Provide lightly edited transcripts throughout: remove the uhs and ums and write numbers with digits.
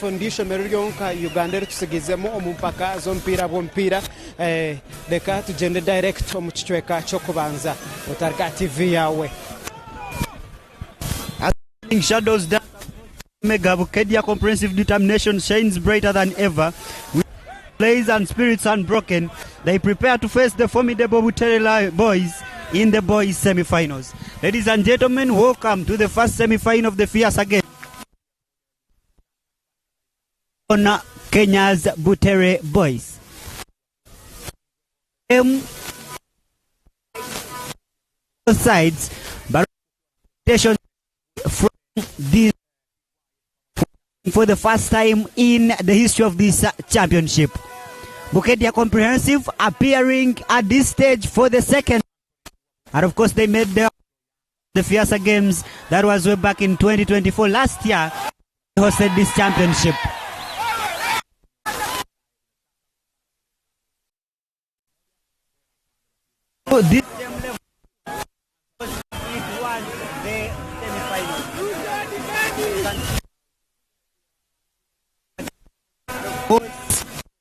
Niryo ishomero ryonka Uganda eritutsigaizemu omu mpaka z'omupiira bw'omupiira. Reka tugyende direct omu kicweka ky'okubanza. Otareka aha TV yaawe. As morning shadows dance across Kakamega, Bukedea Comprehensive Determination shines brighter than ever. With blaze and spirits unbroken, they prepare to face the formidable Butere Boys in the boys semi-finals. Ladies and gentlemen, welcome to the first semi-final of the FEASSA Games. On Kenya's Butere Boys. M both sides, but from this for the first time in the history of this championship. Bukedea Comprehensive appearing at this stage for the second, and of course they made the FEASSA Games. That was way back in 2024. Last year, they hosted this championship. So this same level, it won the semi-final.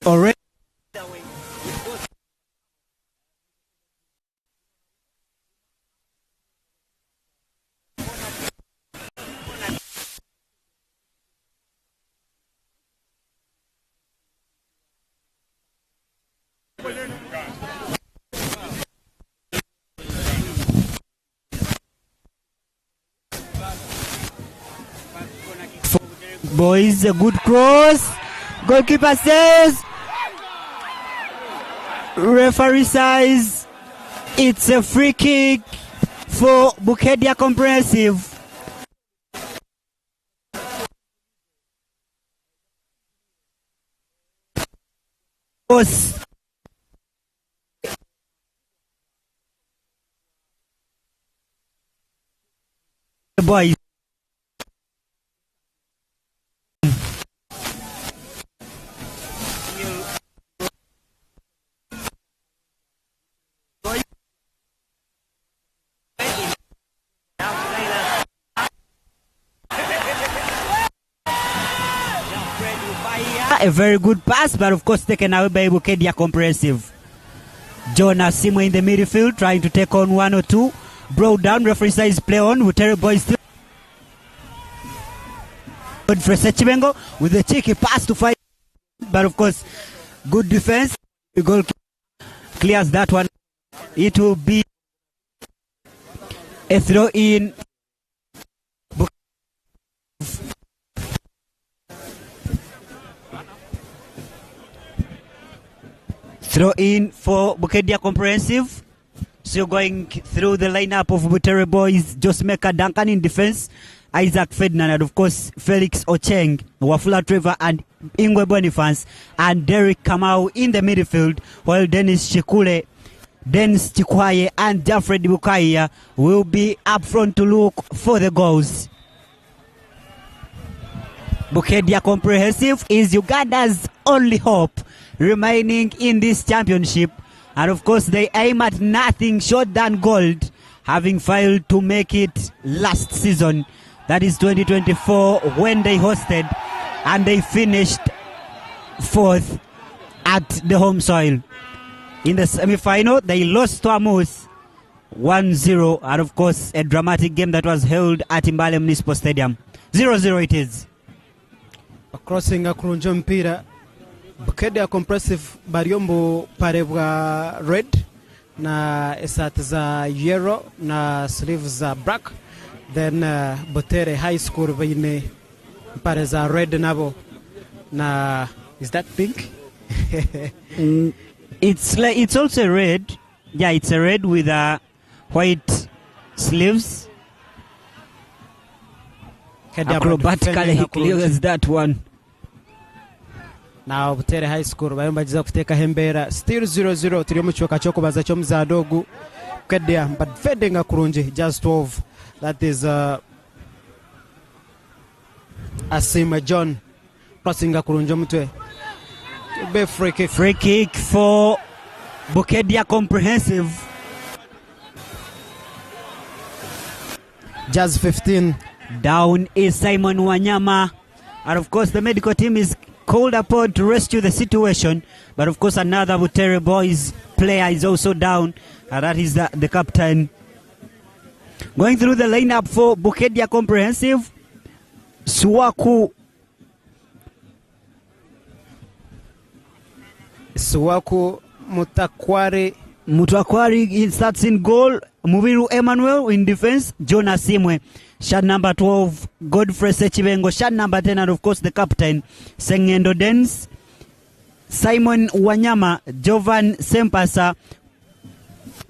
Already. Boys, a good cross. Goalkeeper says, referee says, it's a free kick for Bukedea Comprehensive. Boys. A very good pass, but of course taken away by Bukedea Comprehensive. John Asimwe in the midfield trying to take on one or two. Brought down, referee says play on. Butere Boys still. Good for Sechibengo with a cheeky pass to fight. But of course, good defense. The goal clears that one. It will be a throw in. Throw in for Bukedea Comprehensive. Still going through the lineup of Butere Boys, Josmeka Duncan in defense, Isaac Ferdinand, and of course Felix Ocheng, Wafula Trevor, and Ingwe Boniface, and Derek Kamau in the midfield, while Dennis Chikule, Dennis Chikwaye, and Jafred Bukaya will be up front to look for the goals. Bukedea Comprehensive is Uganda's only hope remaining in this championship. And of course, they aim at nothing short than gold, having failed to make it last season. That is 2024, when they hosted and they finished fourth at the home soil. In the semi-final, they lost to Amus 1-0, and of course, a dramatic game that was held at Mbale Municipal Stadium. 0-0 it is. Crossing kurungi omupiira. Bukedea Comprehensive bari omu bupare bwa red na esaati za yellow na sleeves za black. Then Butere High School baine empare za red nabo na is that pink? It's like, it's also red. Yeah, it's a red with a white sleeves. Acrobatically he clears that one. Now Butere High School bariyo nibagyeza kuteekaho embeera. Still 0-0 turi omu kicweka ky'okubanza ky'omuzaano ogu. Bukedea nibadifendinga kurungi just 12. That is Asiimwe John crossing kurungi omutwe. To be free kick. Free kick for Bukedea Comprehensive. Jazz 15. Down is Simon Wanyama. And of course, the medical team is called upon to rescue the situation. But of course, another Butere Boys player is also down, and that is the captain. Going through the lineup for Bukedea Comprehensive, Suwaku. Suwaku Mutakwari. Mutakwari starts in goal. Mubiru Emmanuel in defense. Jonas Simwe, shot number 12. Godfrey Sechibengo, shot number 10. And of course, the captain, Sengendo Dens. Simon Wanyama, Jovan Sempasa,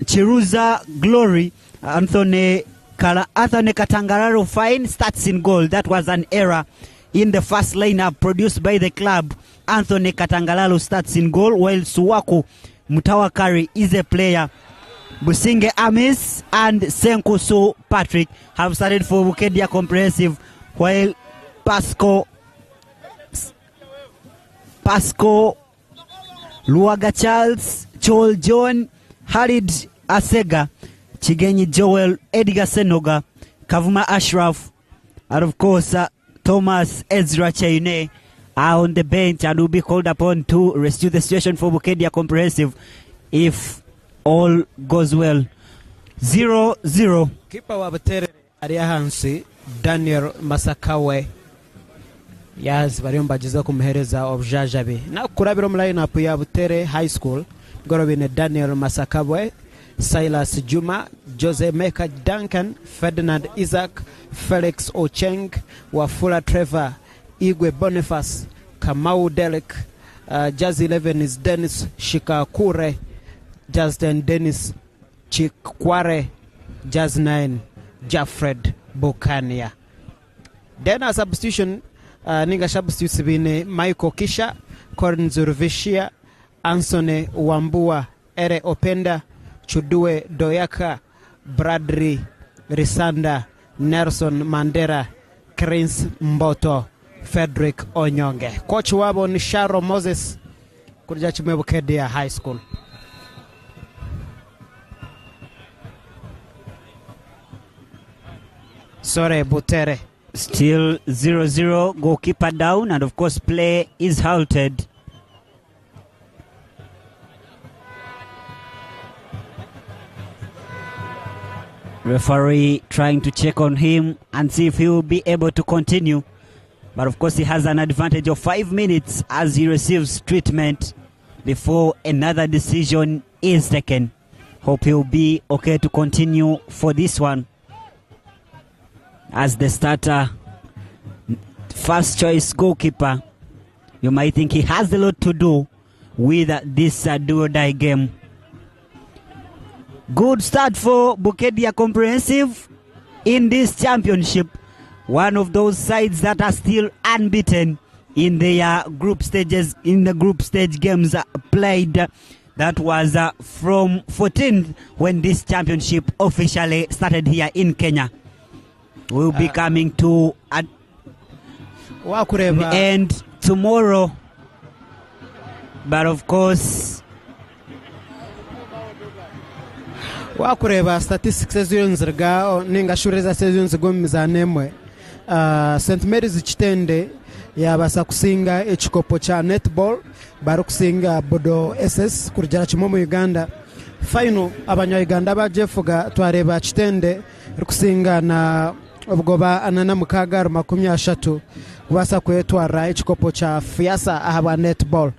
Chiruza Glory, Anthony Katangararo Fine starts in goal. That was an error in the first lineup produced by the club. Anthony Katangalalo starts in goal, while Suwaku Mutawakari is a player. Businge Amis and Senkusu Patrick have started for Bukedea Comprehensive, while Pasco Luaga Charles, Chol John, Halid Asega, Chigenyi Joel, Edgar Senoga, Kavuma Ashraf, and of course Thomas Ezra Chaine are on the bench and will be called upon to rescue the situation for Bukedea Comprehensive if all goes well. 0-0. Keeper wa Butere ari ahansi Daniel Masakawe yazi bariyo mbagize kumuhereza obujajabi nakurabira omu lineup ya Butere High School gorobine Daniel Masakawe, Silas Juma, Jose Meka Duncan, Ferdinand Isaac, Felix Ocheng, Wafula Trevor, Igwe Boniface, Kamau Derek, Jazz 11 is Dennis Shikakure, Justin Dennis Chikware, Jazz 9 Jafred Bukania. Then a substitution, ninga substitutes bine Michael Kisha, Collins Ruvishia, Anthony Wambua, Ere Openda, Chudue Doyaka, Bradley Risanda, Nelson Mandera, Prince Mboto, Frederick Onyonge. Coach wabo ni Sharo Moses kuja chimwe Bukedea High School. Sorry, Butere. Still 0-0, goalkeeper down, and of course play is halted. Referee trying to check on him and see if he will be able to continue. But of course he has an advantage of 5 minutes as he receives treatment before another decision is taken. Hope he'll be okay to continue for this one. As the starter, first choice goalkeeper, you might think he has a lot to do with this do or die game. Good start for Bukedea Comprehensive in this championship. One of those sides that are still unbeaten in their group stages, in the group stage games played. That was from 14th when this championship officially started here in Kenya. We'll be coming to an end tomorrow. But of course, wakureba statistics eziyonzirga ninga shureza seziyonzirga omu mizaano emwe. St Mary's Kitende yabasa kusinga ekikopo kya netball barikusinga Bodo SS kurugira kimwe mu Uganda. Final abanya-Uganda bajefuga twareba Kitende rikusinga na obugoba 46 30 kubasa kwetwara ekikopo kya Fiasa aha netball.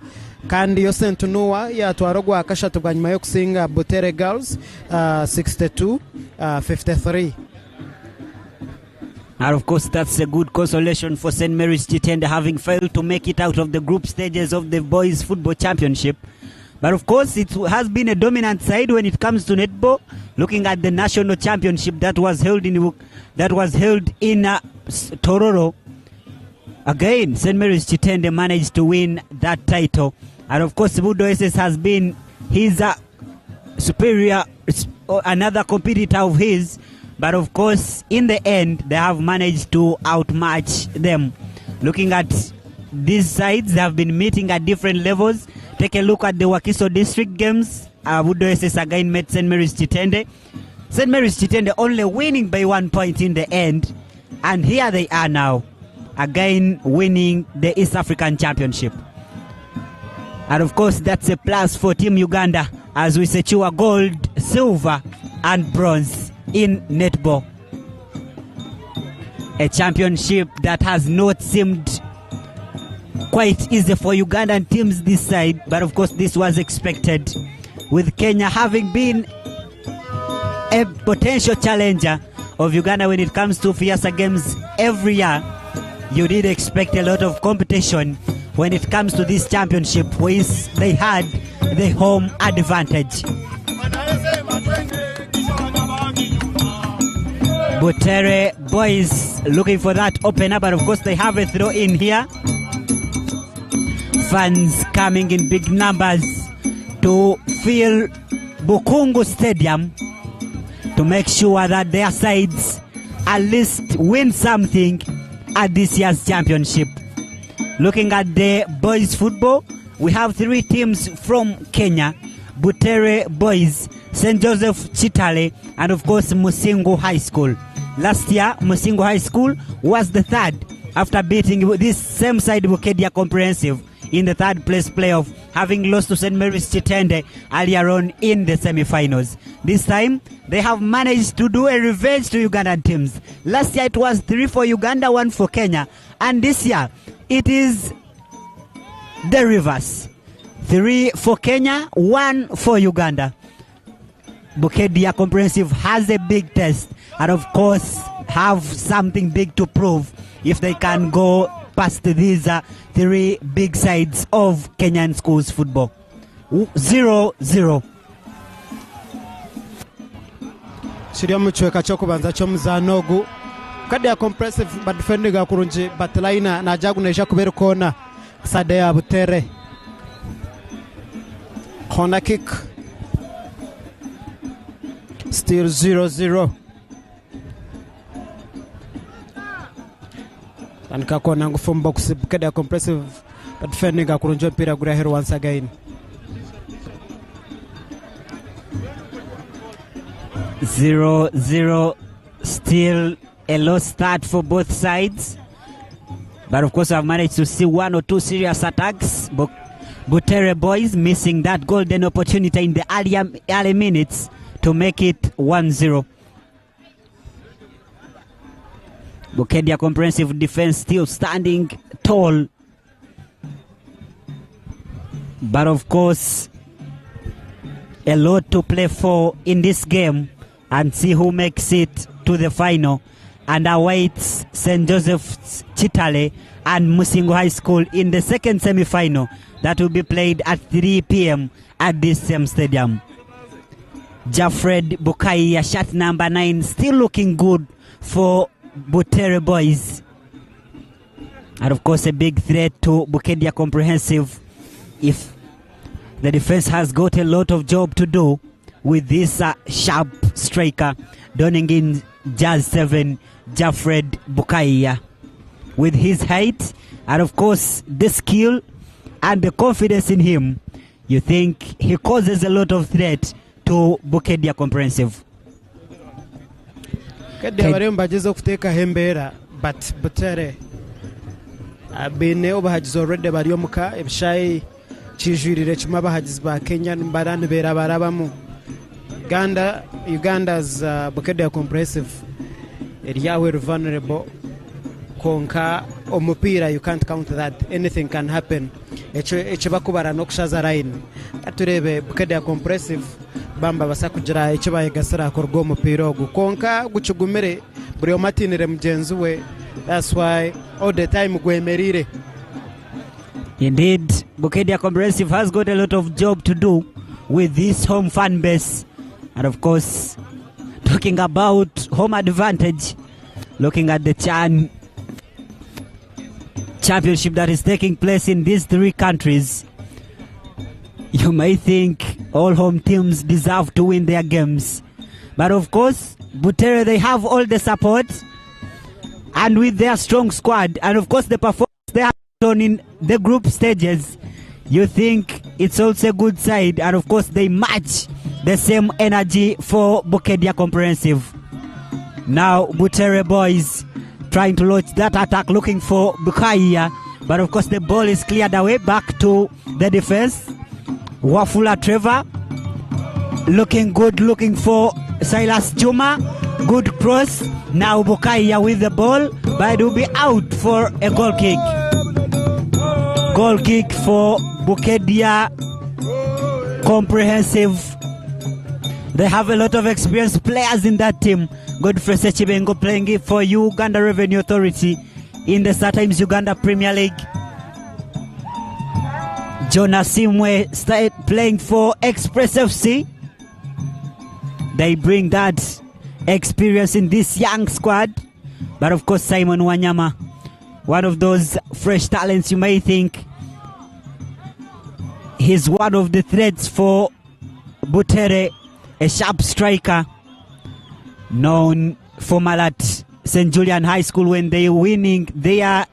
Kandi yo St Noa yatwara ogwa kashatu bwanyuma y'okusinga Butere Girls 62 53. And of course, that's a good consolation for St. Mary's Kitende, having failed to make it out of the group stages of the Boys Football Championship. But of course, it has been a dominant side when it comes to netball. Looking at the national championship that was held in Tororo, again, St. Mary's Kitende managed to win that title. And of course, Budo SS has been his superior, another competitor of his. But of course, in the end, they have managed to outmatch them. Looking at these sides, they have been meeting at different levels. Take a look at the Wakiso district games. Budo SS again met St. Mary's Kitende. St. Mary's Kitende only winning by 1 point in the end. And here they are now. again winning the East African Championship. And of course, that's a plus for Team Uganda as we secure gold, silver, and bronze in netball. A championship that has not seemed quite easy for Ugandan teams this side, but of course, this was expected with Kenya having been a potential challenger of Uganda when it comes to FEASSA games every year. You did expect a lot of competition when it comes to this championship, which they had the home advantage. Butere boys looking for that opener, but of course they have a throw in here. Fans coming in big numbers to fill Bukungu Stadium to make sure that their sides at least win something at this year's championship. Looking at the boys football, we have three teams from Kenya Butere Boys, St. Joseph Chitale, and of course Musingu High School. Last year, Musingu High School was the third after beating this same side Bukedia Comprehensive in the third place playoff, having lost to St. Mary's Chitende earlier on in the semi-finals. This time, they have managed to do a revenge to Ugandan teams. Last year it was three for Uganda, one for Kenya, and this year it is the reverse. Three for Kenya, one for Uganda. Bukedia Comprehensive has a big test and of course have something big to prove if they can go past these three big sides of Kenyan schools football. 0-0. Kiri omu kicweka ky'okubanza ky'omuzaano ogu Bukedea Comprehensive badifendinga kurungi but line nagira ngu neija kuba eri koona side ya Butere. Corner kick. Still 0-0. Tandika koona ngufu omu box Bukedea Comprehensive badifendinga kurungi omupiira guri aheeru once again. 0-0 still a low start for both sides. But of course, I've managed to see one or two serious attacks. But Butere boys missing that golden opportunity in the early, early minutes to make it 1-0. Bukedia Comprehensive Defense still standing tall. But of course, a lot to play for in this game and see who makes it to the final and awaits St. Joseph's Chitale and Musingu High School in the second semi-final that will be played at 3 p.m. at this same stadium. Jafred Bukaya, shot number 9, still looking good for Butere boys. And of course, a big threat to Bukedia Comprehensive if the defense has got a lot of job to do with this sharp striker donning in Jazz 7, Jafred Bukaya. With his height and of course the skill and the confidence in him, you think he causes a lot of threat to Bukedia Comprehensive. Bukedia bariyo nibagyezaho kuteekaho embeera but Butere baine obuhagizi already bari omuka ebishaayi kijwirire kimwe abahagizi ba Kenya nibara nibeerabarabamu. Uganda Uganda's Bukedia Comprehensive eri aho eri vulnerable kwonka omupiira you can't count that anything can happen ekyo ekibakubara n'okushaza line katureebe Bukedia Comprehensive baba nibabaasa kugira eki bayegasira kuruga omu mupiira ogu kwonka gukigumire buri omwe atiinire mugyenzi we that's why all the time gwemereire. Indeed, Bukedia Comprehensive has got a lot of job to do with this home fan base. And of course, talking about home advantage, looking at the CHAN championship that is taking place in these three countries, you may think all home teams deserve to win their games. But of course, Butere, they have all the support and with their strong squad, and of course the performance they have done in the group stages, you think it's also a good side, and of course they match the same energy for Bukedia Comprehensive. Now Butere boys Trying to launch that attack, looking for Bukaya. But of course, the ball is cleared away back to the defense. Wafula Trevor looking good, looking for Silas Juma. Good cross. Now Bukaya with the ball, but it will be out for a goal kick. Goal kick for Bukedea Comprehensive. They have a lot of experienced players in that team. Godfrey Ssekibengo playing it for Uganda Revenue Authority in the StarTimes Uganda Premier League. Jonas Simwe started playing for Express FC. They bring that experience in this young squad. But of course, Simon Wanyama, one of those fresh talents you may think he's one of the threats for Butere, a sharp striker known former at St. Julian High School when they winning their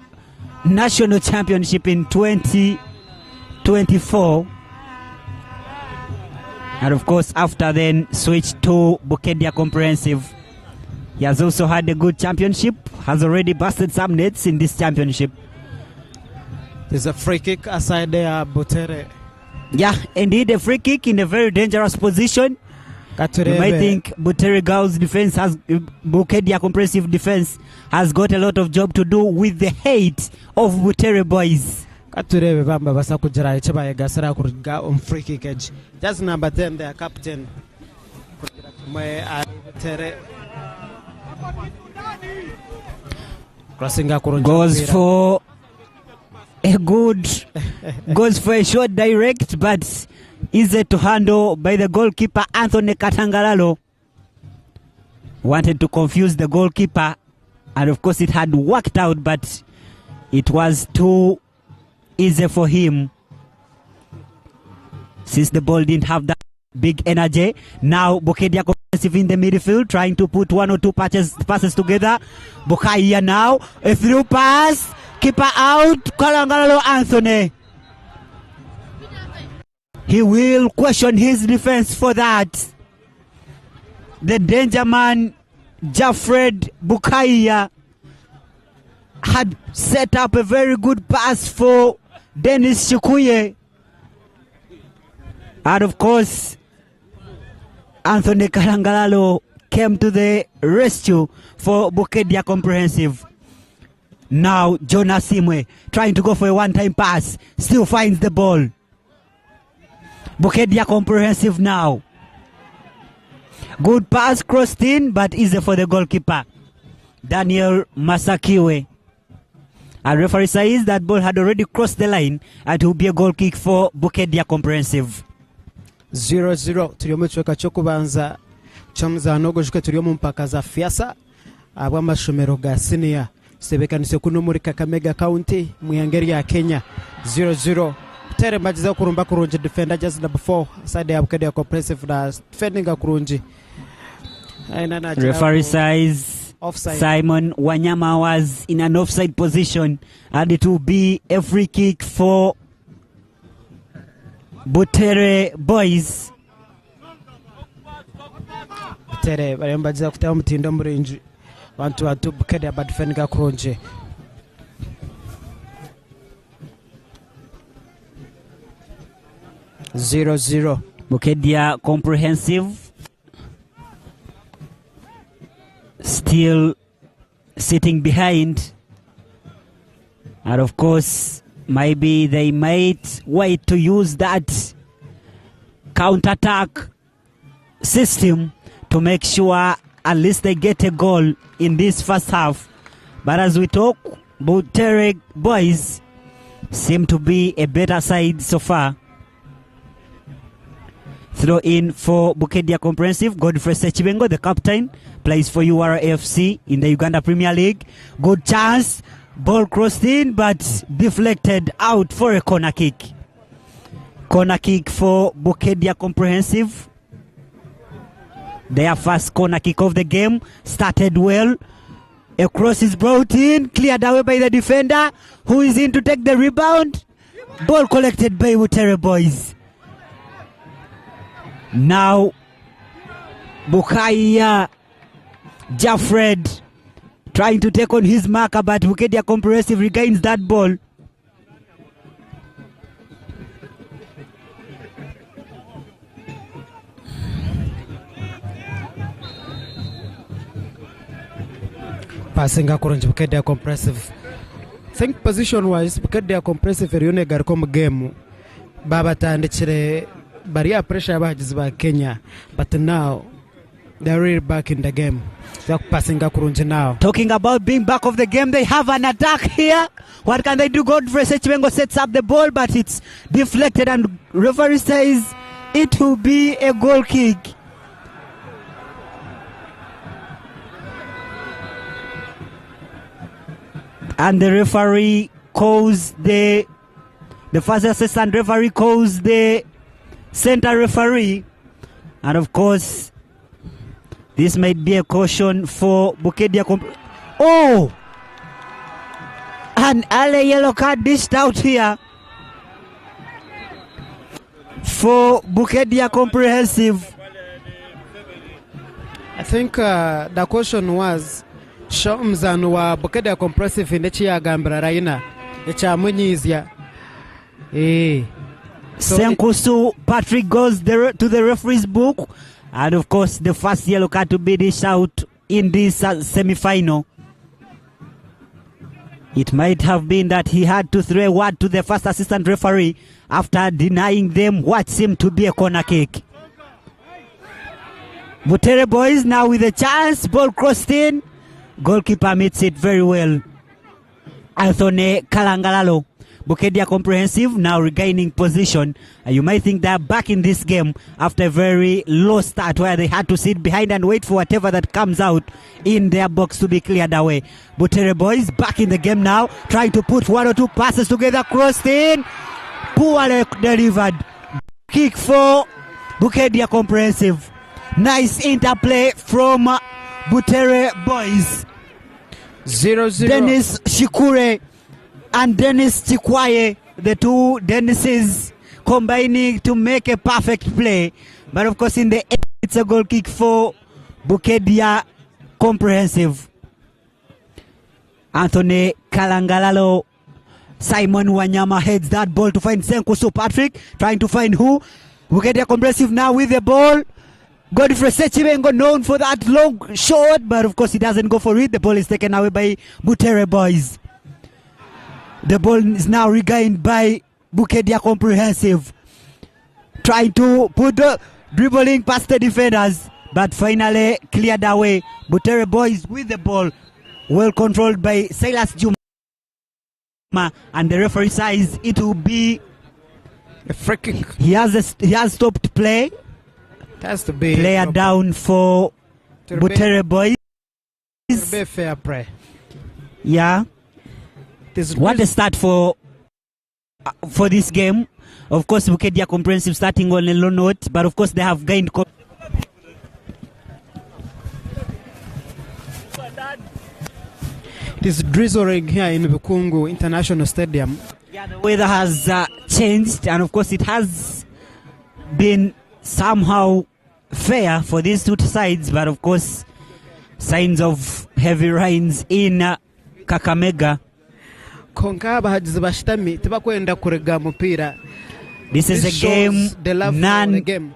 national championship in 2024. And of course, after then switched to Bukedea Comprehensive. He has also had a good championship, has already busted some nets in this championship. There's a free kick aside there, Butere. Yeah, indeed, a free kick in a very dangerous position. You might think Butere Girls defense has, Bukedea Comprehensive defense has got a lot of job to do with the hate of Butere boys. Katurebe bamba basa kugira eki bayegasira kuruga omu free kick egi. Just number 10 their captain kugira kimwe ari Butere. Crossinga kurungi Goes omupiira. for a good, goes for a short direct, but easy to handle by the goalkeeper Anthony Katangalalo. Wanted to confuse the goalkeeper, and of course it had worked out, but it was too easy for him since the ball didn't have that big energy. Now Bukedea Comprehensive in the midfield, trying to put one or two passes together. Bukaya now, a through pass, keeper out, Kalangalalo Anthony. He will question his defense for that. The danger man, Jafred Bukaya, had set up a very good pass for Dennis Shikuye. And of course, Anthony Kalangalalo came to the rescue for Bukedea Comprehensive. Now, Jonas Simwe trying to go for a one-time pass, still finds the ball. Bukedea Comprehensive now. Good pass crossed in, but easy for the goalkeeper, Daniel Masakiwe. And referee says that ball had already crossed the line and it will be a goal kick for Bukedea Comprehensive. 0-0 turi omu kicweka ky'okubanza ky'omuzaano ogwo turi omu mpaka za FEASSSA abw'amashomero ga siniya tutebeekanise kuno muri Kakamega County mu ihanga rya Kenya. 0-0 Butere mbagizeho kurumba kurungi, defender just number 4 side ya Bukedea Comprehensive na defending kurungi. Aina na Referee says offside. Simon Wanyama was in an offside position and it will be a free kick for Butere boys. Butere bariyo nibagyeza kutaho omutindo murungi, abantu bantu Bukedea badefendinga kurungi. 0-0. Bukedea Comprehensive still sitting behind, and of course maybe they might wait to use that counter-attack system to make sure at least they get a goal in this first half. But as we talk, Butere boys seem to be a better side so far. Throw in for Bukedea Comprehensive. Godfrey Ssekibengo, the captain, plays for URFC in the Uganda Premier League. Good chance. Ball crossed in, but deflected out for a corner kick. Corner kick for Bukedea Comprehensive. Their first corner kick of the game started well. A cross is brought in, cleared away by the defender, who is in to take the rebound. Ball collected by Butere boys. Now, Bukaya Jafred Trying to take on his marker, but Bukedea Comprehensive regains that ball. Passinga kurungi Bukedea Comprehensive. Think position wise Bukedea Comprehensive eriyo negaruka omu game. Babatandikire bari aha pressure y'abahagizi ba Kenya but now they are really back in the game. Bakupasinga kurungi now. Talking about being back of the game, they have an attack here. What can they do? Godfrey Ssekibengo sets up the ball, but it's deflected, and referee says it will be a goal kick. And the referee calls the first assistant referee calls the center referee. And of course, this might be a caution for Bukedea. Oh! An early yellow card dished out here for Bukedea Comprehensive. I think the caution was sho omuzaani wa Bukedea Comprehensive haine eki yaagambira Raina ekyamunyiizya. So Senkusu Patrick goes to the referee's book, and of course the first yellow card to be dished out in this semi-final. It might have been that he had to throw a word to the first assistant referee after denying them what seemed to be a corner kick. Butere boys now with a chance, ball crossed in, goalkeeper meets it very well. Anthony Kalangalalo. Bukedea Comprehensive now regaining position. You might think they're back in this game after a very low start where they had to sit behind and wait for whatever that comes out in their box to be cleared away. Butere boys back in the game now, trying to put one or two passes together, crossed in, poorly delivered. Kick for Bukedea Comprehensive. Nice interplay from Butere boys. 0-0. Dennis Shikure and Dennis Chikwaye, the two Dennises combining to make a perfect play. But of course, in the end, it's a goal kick for Bukedea Comprehensive. Anthony Kalangalalo, Simon Wanyama heads that ball to find Senkusu Patrick, trying to find who? Bukedea Comprehensive now with the ball. Godfrey Ssekibengo known for that long shot, but of course he doesn't go for it. The ball is taken away by Butere boys. The ball is now regained by Bukedea Comprehensive. Trying to put the dribbling past the defenders, but finally cleared away. Butere boys with the ball, well controlled by Silas Juma, and the referee says it will be a free kick. He has stopped play. It has to be player proper. Down for Butere boys. To be fair play. Yeah. What a start for this game. Of course, Bukedea Comprehensive starting on a low note, but of course they have gained. It is drizzling here in Bukungu International Stadium. Yeah, the weather has changed, and of course it has been somehow fair for these two sides, but of course signs of heavy rains in Kakamega. Konka abahagizi bashitami tibakwenda kurega mupira. This is a game the love none, for the game.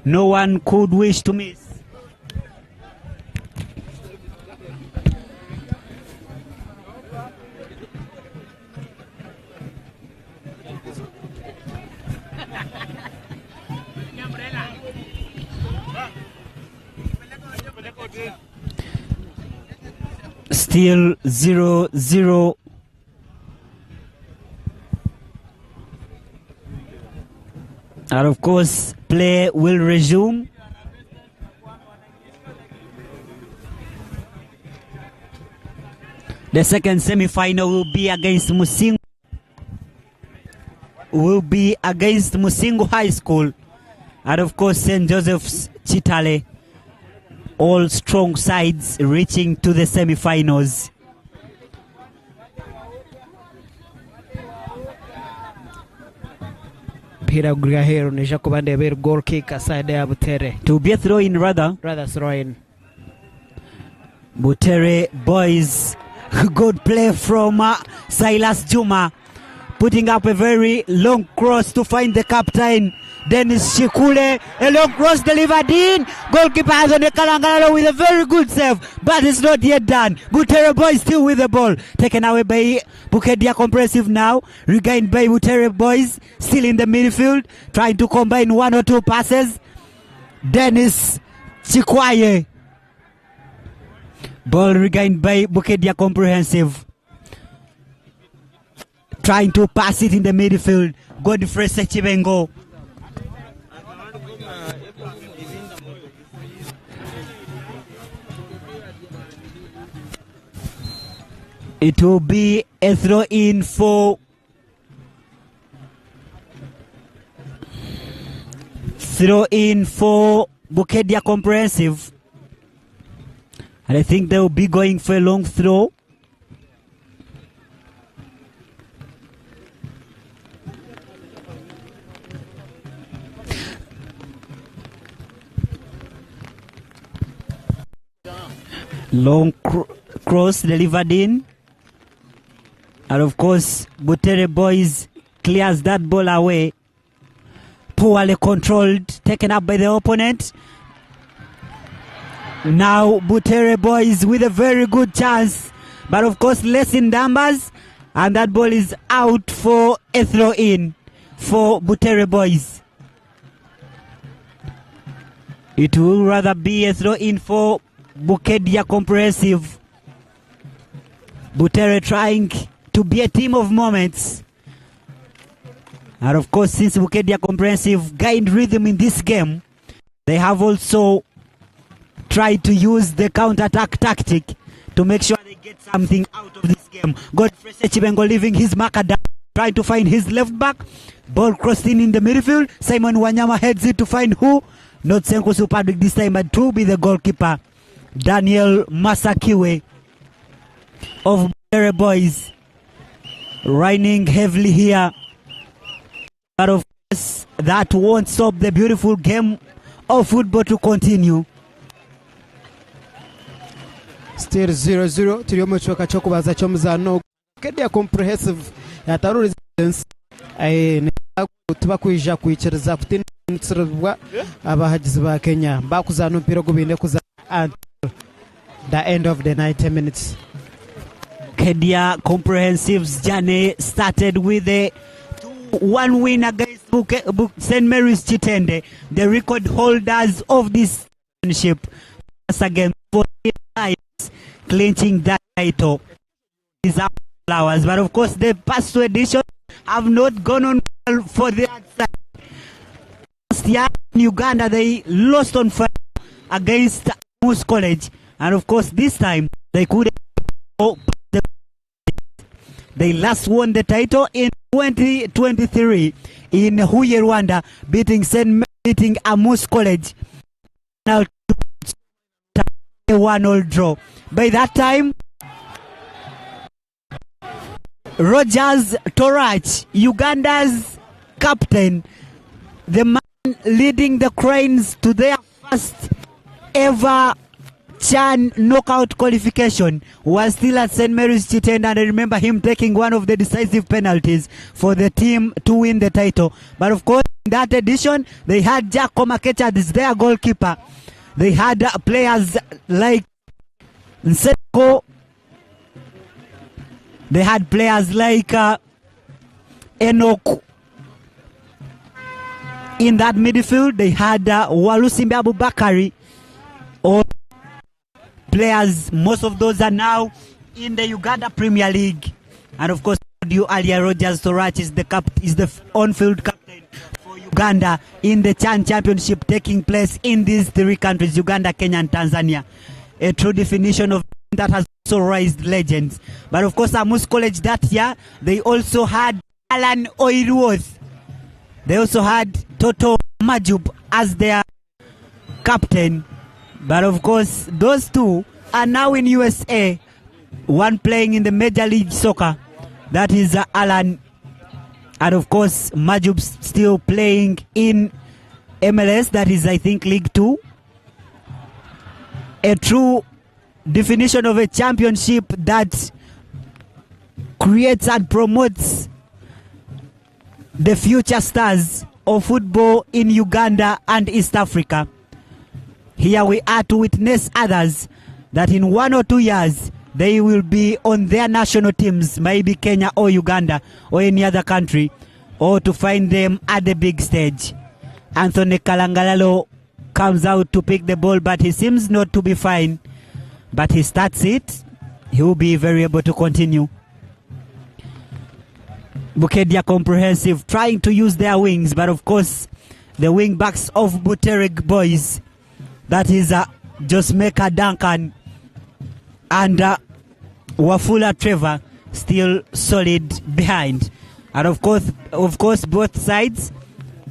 No one could wish to miss. Still 0-0. And of course, play will resume. The second semi-final will be against Musingu. Will be against Musingu High School. And of course, St. Joseph's Chitale. All strong sides reaching to the semi-finals. Pira Gurahero ni Jacob Ndebere goal kick aside ya Butere. To be a throw in rather. Rather throw in. Butere boys, good play from Silas Juma, putting up a very long cross to find the captain, Dennis Shikule. A long cross delivered in. Goalkeeper Anthony Kalangalalo with a very good save, but it's not yet done. Butere boys still with the ball. Taken away by Bukedea Comprehensive now. Regained by Butere boys, still in the midfield, trying to combine one or two passes. Dennis Chikwaye. Ball regained by Bukedea Comprehensive. Trying to pass it in the midfield. Godfrey Sechibengo. It will be a throw in for Bukedea Comprehensive. And I think they will be going for a long throw. Long cross delivered in. And of course, Butere boys clears that ball away. Poorly controlled, taken up by the opponent. Now Butere boys with a very good chance, but of course less in numbers, and that ball is out for a throw in for Butere boys. It will rather be a throw in for Bukedea Comprehensive. Butere trying to be a team of moments. And of course, since Bukedea Comprehensive gained rhythm in this game, they have also tried to use the counter-attack tactic to make sure they get something out of this game. Godfrey Sechibengo leaving his marker down, trying to find his left back. Ball crossed in the midfield. Simon Wanyama heads it to find who? Not Senkusu Patrick this time, but to be the goalkeeper, Daniel Masakiwe of Butere Boys. Raining heavily here. But of course, that won't stop the beautiful game of football to continue. Still 0-0 turi omu kicweka ky'okubanza ky'omuzaano Bukedea Comprehensive yatarura tibakwija kwikiriza kutinisibwa abahagizi ba Kenya bakuzaana omupiira ogu baine kuzaana until the end of the 90 minutes. Bukedea Comprehensive's journey started with a 2-1 win against St. Mary's Chitende, the record holders of this championship. Once again, 14 times clinching that title. These are flowers, but of course the past two editions have not gone on well for the side. Last year in Uganda, they lost on fire against Amus College, and of course this time they couldn't. They last won the title in 2023 in Huye, Rwanda, beating Amus College. Now a 1-1 draw. By that time, Rogers Torach, Uganda's captain, the man leading the Cranes to their first ever CHAN knockout qualification, was still at St. Mary's Chitende, and I remember him taking one of the decisive penalties for the team to win the title. But of course, in that edition, they had Jack Komakecha as their goalkeeper. They had players like Nseko. They had players like Enoch. In that midfield, they had Walusimbi Abubakari. All players, most of those are now in the Uganda Premier League. And of course, you earlier, Rogers Torach is the on-field captain for Uganda in the CHAN Championship taking place in these three countries, Uganda, Kenya, and Tanzania. A true definition of that has also raised legends. But of course, Amus College that year, they also had Alan Oirwoth. They also had Toto Majub as their captain. But of course, those two are now in USA, one playing in the Major League Soccer, that is Alan, and of course, Majub still playing in MLS, that is, I think, League 2. A true Definition of a championship that creates and promotes the future stars of football in Uganda and East Africa. Here we are to witness others that in 1 or 2 years they will be on their national teams, maybe Kenya or Uganda or any other country, or to find them at the big stage. Anthony Kalangalalo comes out to pick the ball, but he seems not to be fine. But he starts it, he will be very able to continue. Bukedea Comprehensive trying to use their wings, but of course the wing backs of Butere Boys, that is Josmeka Duncan and Wafula Trevor, still solid behind. And of course, both sides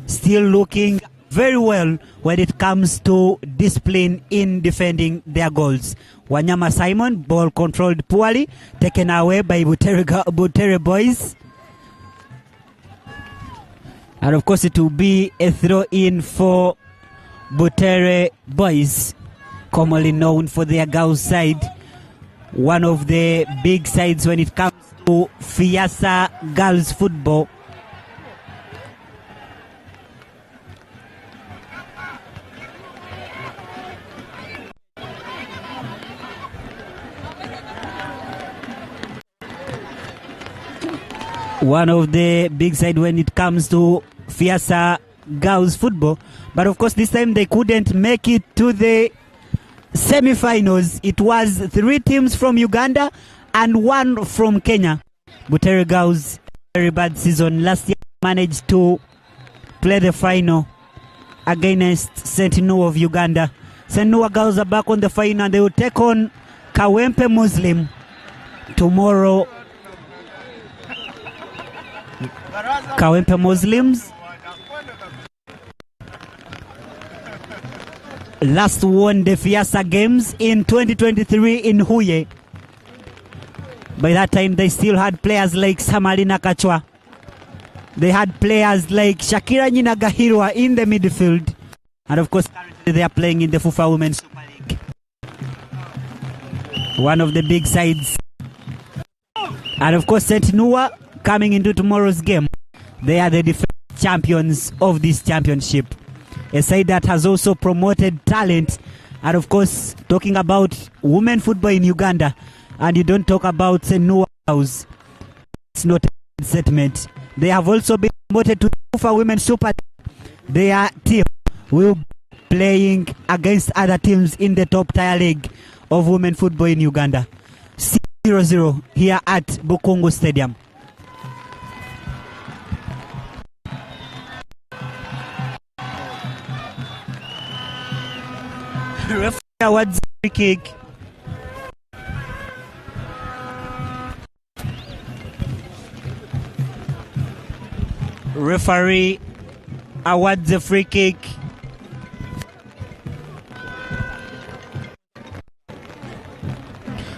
still looking very well when it comes to discipline in defending their goals. Wanyama Simon, ball controlled poorly, taken away by Butere Boys. And of course it will be a throw-in for Butere Boys, commonly known for their girls side, one of the big sides when it comes to FEASSSA girls football. One of the big side when it comes to FEASSSA girls football, but of course this time they couldn't make it to the semi-finals. It was 3 teams from Uganda and 1 from Kenya. Butere Girls, very bad season last year, managed to play the final against St. Noa of Uganda. St. Noa Girls are back on the final and they will take on Kawempe Muslim tomorrow. Kawempe Muslims last won the FEASSSA Games in 2023 in Huye. By that time, they still had players like Samalina Kachwa. They had players like Shakira Nyinagahirwa in the midfield. And of course, currently they are playing in the FUFA Women's Super League. One of the big sides. And of course, St. Noa coming into tomorrow's game. They are the defending champions of this championship. A side that has also promoted talent. And of course, talking about women football in Uganda, and you don't talk about St. Noa House, it's not a statement. They have also been promoted to FUFA Women's Super League. Their team will be playing against other teams in the top tier league of women football in Uganda. 0-0 here at Bukungu Stadium. Referee awards free kick. Referee awards a free kick.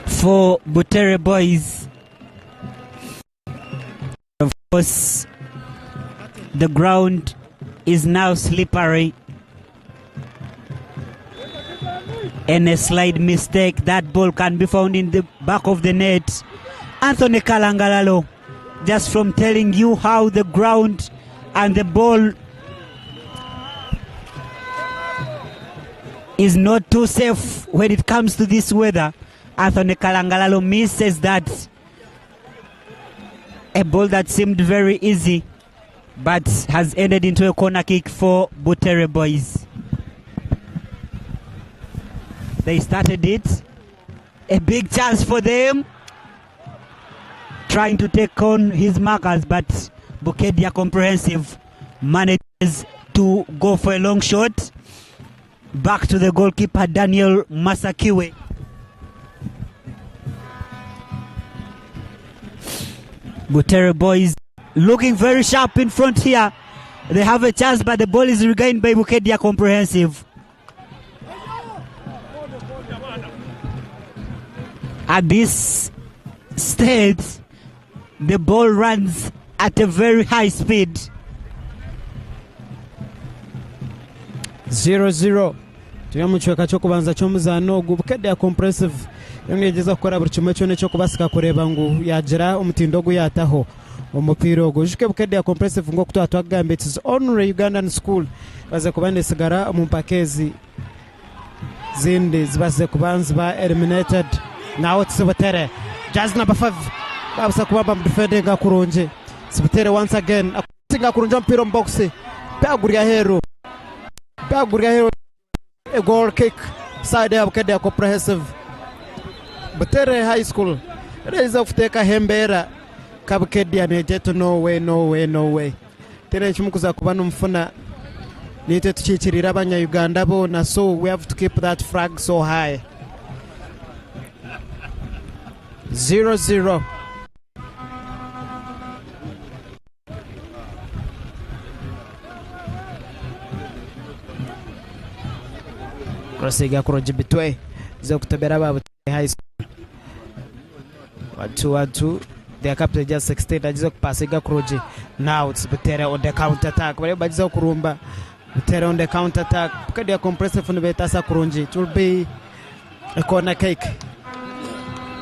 For Butere Boys. Of course, the ground is now slippery. And a slight mistake, that ball can be found in the back of the net. Anthony Kalangalalo, just from telling you how the ground and the ball is not too safe when it comes to this weather. Anthony Kalangalalo misses that. A ball that seemed very easy, but has ended into a corner kick for Butere Boys. They started it. A big chance for them. Trying to take on his markers, but Bukedea Comprehensive manages to go for a long shot. Back to the goalkeeper, Daniel Masakiwe. Butere Boys looking very sharp in front here. They have a chance, but the ball is regained by Bukedea Comprehensive. At this stage, the ball runs at a very high speed. 0-0. Turi omu kicweka ky'okubanza ky'omuzaano ogu. Bukedea Comprehensive eriyo neegyezaho kukora buri kimwe kyona eky'okubasika kureeba ngu yaagira omutindo ogu yaataho omupiira ogu. Oijuke Bukedea Comprehensive nk'oku twaba twakugamba it is only Ugandan school ebaasize kuba neetsigara omu mpaka ezi zindi zibaasize kuba niziba eliminated. Now it's Butere, jersey number 5 babaasa kuba nibamudifendinga kurungi. It's Butere once again. Singa kurungi omupiira omu bokisi guri aheeru guri aheeru a goal kick side ya Bukedea Comprehensive Butere High School ereza kuteekaho embeera ka Bukedea negira eti no way no way no way tihaine ekimukuza kuba nimufuna naitwe tukiikiriire abanya Uganda boona so we have to keep that flag so high 0-0. Crossing kurungi Bitwe ze kutobera aba Butere High School. 1-2 1-2 their captain just 16 agize kupasinga kurungi. Now it's Butere on the counter attack. Bariyo bagizeho kurumba. Butere on the counter attack. Bukedea Comprehensive nibetasa kurungi. It will be a corner kick.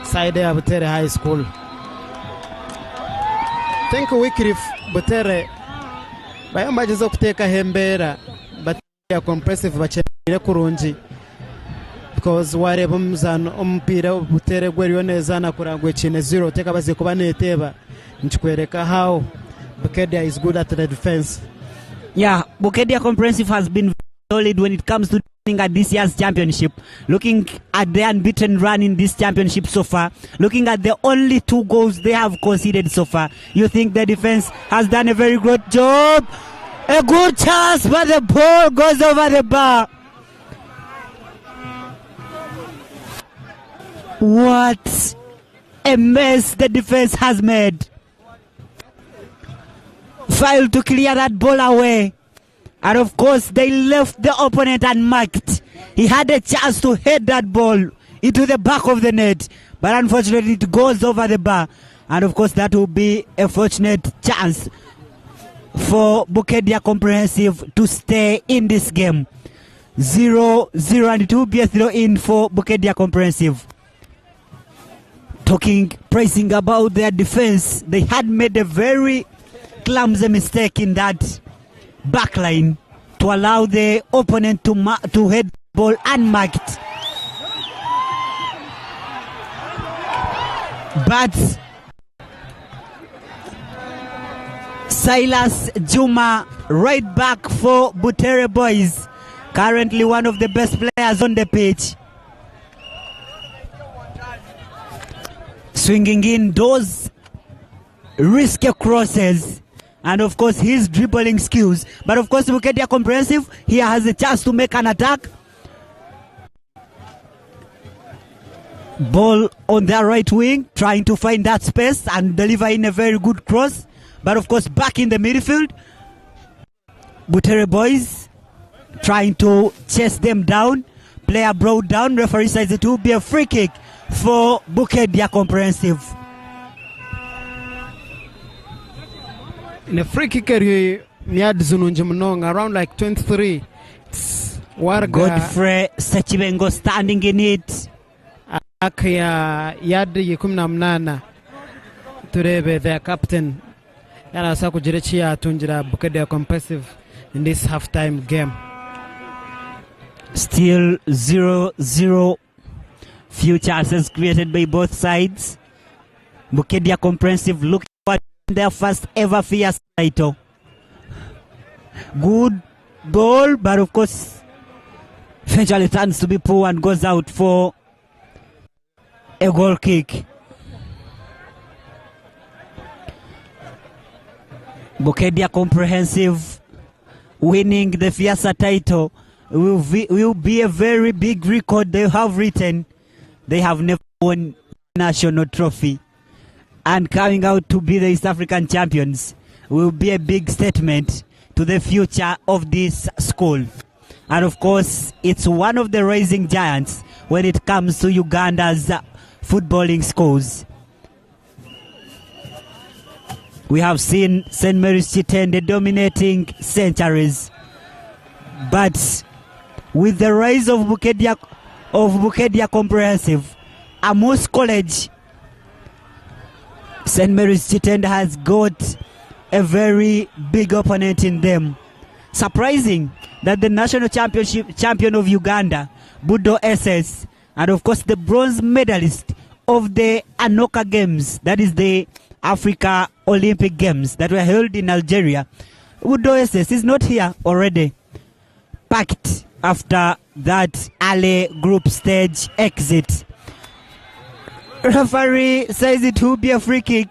Side ya Butere High School. Think Wycliffe Butere bariyo nibagyezaho kuteekaho embeera but ya Comprehensive bakyemereire kurungi because wareeba omuzaano omupiira Butere ogu eriyo nezaana kureba ngu ekiine zero tekabaziire kuba neteeba nikikworeka how Bukedea is good at the defence. Yeah, Bukedea Comprehensive has been solid when it comes to defending at this year's championship. Looking at the unbeaten run in this championship so far, looking at the only 2 goals they have conceded so far, you think the defense has done a very good job. A good chance, but the ball goes over the bar. What a mess the defense has made. Failed to clear that ball away. And of course, they left the opponent unmarked. He had a chance to head that ball into the back of the net. But unfortunately, it goes over the bar. And of course, that will be a fortunate chance for Bukedea Comprehensive to stay in this game. 0-0, and it will be a throw in for Bukedea Comprehensive. Talking, praising about their defense, they had made a very clumsy mistake in that back line to allow the opponent to head the ball unmarked. But Silas Juma, right back for Butere Boys, currently one of the best players on the pitch, swinging in those risky crosses and of course his dribbling skills. But of course Bukedea Comprehensive here has a chance to make an attack. Ball on their right wing, trying to find that space and deliver in a very good cross. But of course back in the midfield, Butere Boys trying to chase them down. Player brought down. Referee says it will be a free kick for Bukedea Comprehensive. In a free kick eri yards nungi munonga around like 23. It's Warga Godfrey Sekibengo standing in it. Ak ya yard 18. Turebe their captain yarabaasa kugira eki yatungira Bukedea Comprehensive in this half-time game. Still 0-0. Few chances created by both sides. Bukedea Comprehensive looking for their first ever fierce title. Good goal, but of course, eventually turns to be poor and goes out for a goal kick. Bukedea Comprehensive winning the FEASSSA title will be a very big record they have written. They have never won national trophy, and coming out to be the East African champions will be a big statement to the future of this school. And of course, it's one of the rising giants when it comes to Uganda's footballing schools. We have seen St. Mary's Kitende dominating centuries, but With the rise of Bukedea of Bukedea Comprehensive, Amus College, St. Mary's Kitende has got a very big opponent in them. Surprising that the national championship champion of Uganda, Budo SS, and of course the bronze medalist of the Anoka Games, that is the Africa Olympic Games that were held in Algeria, Budo SS is not here already. Packed after that early group stage exit. Referee says it will be a free kick.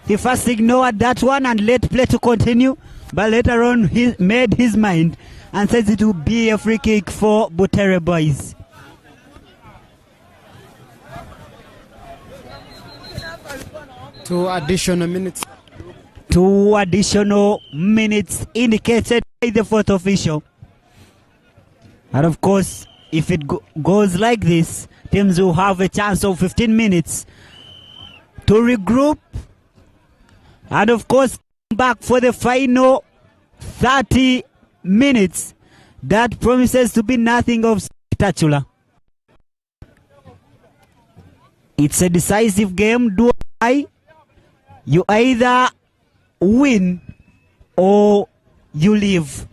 He first ignored that one and let play to continue, but later on he made his mind and says it will be a free kick for Butere boys. Two additional minutes. Two additional minutes indicated by the fourth official. And of course, if it go goes like this, teams will have a chance of 15 minutes to regroup and of course come back for the final 30 minutes. That promises to be nothing of spectacular. It's a decisive game. Do I? You either win or you leave.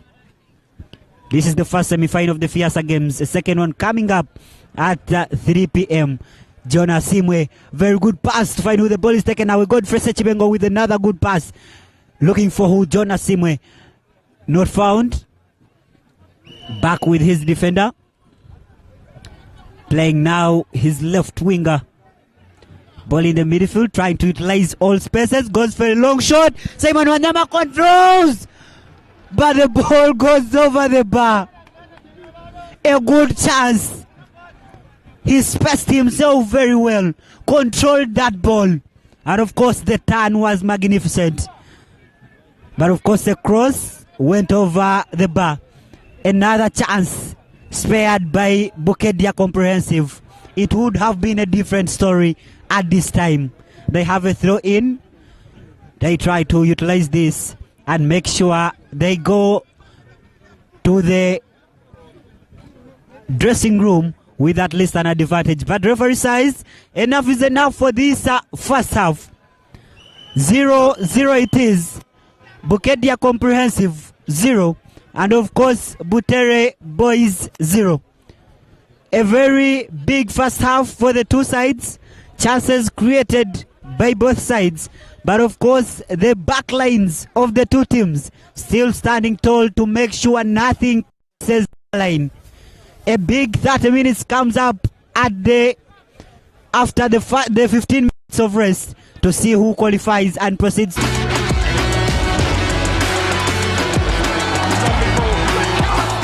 This is the first semi-final of the FEASSA Games. The second one coming up at 3 p.m. John Asimwe, very good pass to find who the ball is taken away. Godfrey Sechibengo with another good pass. Looking for who? John Asimwe. Not found. Back with his defender. Playing now his left winger. Ball in the midfield, trying to utilize all spaces. Goes for a long shot. Simon Wanyama controls. But the ball goes over the bar. A good chance. He spaced himself very well. Controlled that ball. And of course, the turn was magnificent. But of course, the cross went over the bar. Another chance spared by Bukedea Comprehensive. It would have been a different story at this time. They have a throw in. They try to utilize this and make sure they go to the dressing room with at least an advantage. But referee says enough is enough for this first half. 0-0 it is. Bukedea Comprehensive 0. And of course, Butere Boys 0. A very big first half for the two sides. Chances created by both sides. But of course, the back lines of the two teams still standing tall to make sure nothing crosses the line. A big 30 minutes comes up at the after the, the 15 minutes of rest to see who qualifies and proceeds.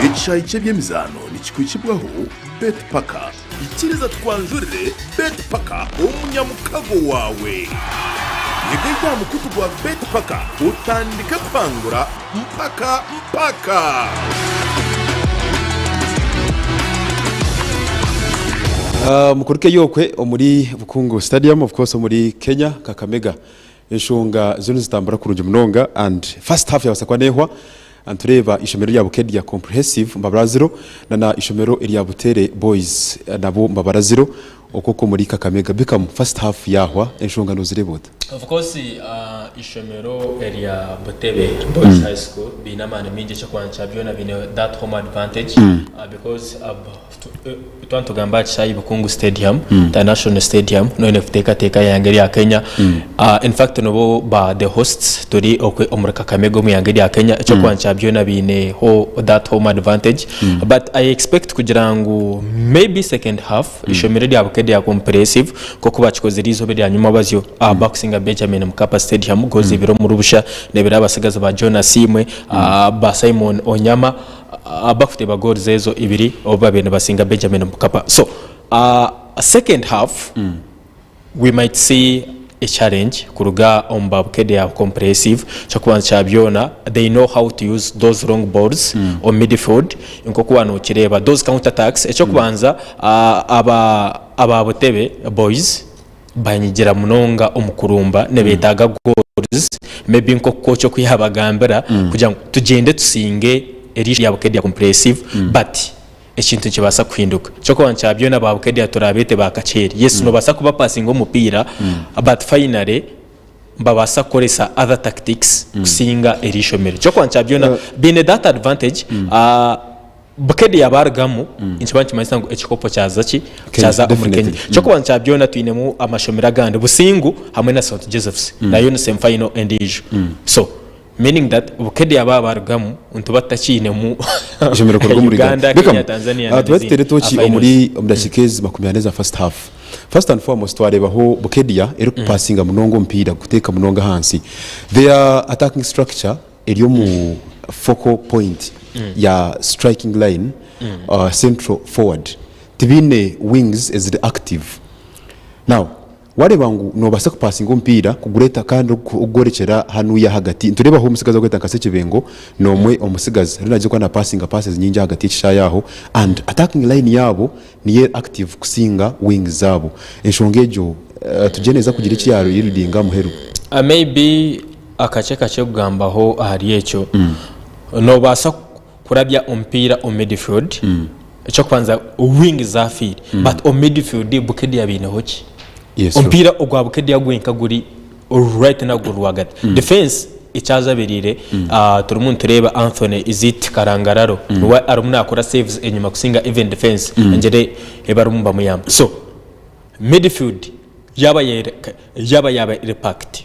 Ekishaayi ky'eby'emizaano nikikuhikibwaho Betpaka. Ikiriza tukwanjurire Betpaka omunyamukago waawe. Yegaita aha mukutu gwa Betpaka otandike kuhangura mpaka mpaka. Mukuruke yokwe omuri Bukungu Stadium of course omuri Kenya Kakamega enshonga ziriyo nizitambura kurungi munonga and first half yabaasa kuba nehwa nitureeba ishomero rya Bukedea Comprehensive Mbabara zero na na ishomero erya Butere Boys nabo Mbabara zero okwo okwo omuri Kakamega Beckham first half yahwa enshonga nozireeba ota? Of course ishomero erya Butebe Boys High School biine amaani maingi eky'okubanza kya byona biine that home advantage because twaba nitugamba aha kishaayi Bukungu Stadium, International Stadium noine kuteekateeka eihanga erya Kenya in fact nibo ba the hosts turi okwe omuri Kakamega omu ihanga erya Kenya eky'okubanza kya byona biineho that home advantage but I expect kugira ngu maybe second half Ishomero erya Bukedea Comprehensive nk'oku baakikozire eizooba erya nyumwabazyo aha Bakusinga Benjamin Mkapa Stadium goozi ibiri omuri busha nebiri abatsigazi ba John Asiimwe, ba Simon Onyama bakuteeba goals ezo ibiri obu babaire nibasinga Benjamin Mkapa. So second half we might see a challenge kuruga omu ba Bukedea Comprehensive. Eky'okubanza kya byona they know how to use those long balls omu midfield nk'oku waaba nokireeba those counter attacks. Eky'okubanza aba aba Butebe Boys banyigira munonga omu kurumba nibetaaga goals maybe nk'oku coach oku yaabagambira kugira ngu tugyende tusinge eri erya Bukedea Comprehensive but. Ekintu nikibaasa kuhinduka. Eky'okubanza kya byona ba Bukedea turabeete ba Kakyeri. Yes, noobaasa kubapasinga omupiira but finally nibabaasa kukoresa other tactics kusinga eri ishomero. Eky'okubanza kya byona baine that advantage. Bukedea baarugamu nikiba nikimanyisa ngu ekikopo kyaza ki? Kyaza omuri Kenya. Eky'okubanza kya byona twinemu amashomero agandi, Busingu hamwe na St Joseph's nayo ni semi final endiijo. So Meaning that Bukedea baaba barugamu nituba tutakiinemu Ishomero kuruga omuri Uganda, Uganda. Kenya, Beckham, Tanzania ah, na tube tuteere n'ezindi toki aha finals. omuri omu dakiika ezi 40 eza first half. First and foremost twareebaho Bukedea erikupasinga munonga omupiira guteeka munonga ahansi. Their attacking structure eri omu focal point ya striking line ah, central forward. Tibaine wings eziri active. Now, Wareeba ngu noobaasa kupasinga omupiira kugureeta kandi okugworekyera hanuya ahagati. Nitureebaho omutsigazi orikwetwa nka Ssekibengo n'omwe omu mutsigazi ariyo nagye kuba napasinga passes nyingi ahagati y'ekishaayi aho and attacking line yaabo niyo eri active kusinga wings zaabo. Enshonga egyo tugye neeza kugira eki ya yieldinga aha muheru. Maybe akakye kakye kugambaho ahari ekyo, noobaasa kurabya omupiira omu midfield, ekyokubanza wing zafiire but omu midfield Bukedea baineho ki? Yes, true. Omupiira ogwa Bukedea gwenka guri right now guri rwagati. Defense ekyajabiriire turimu nitureeba Anthony is it Karangararo niwe arimu nakora saves enyima kusinga even defense engyere ebarimu nibamuyamba. So midfield yaaba yaaba yaaba eri packed.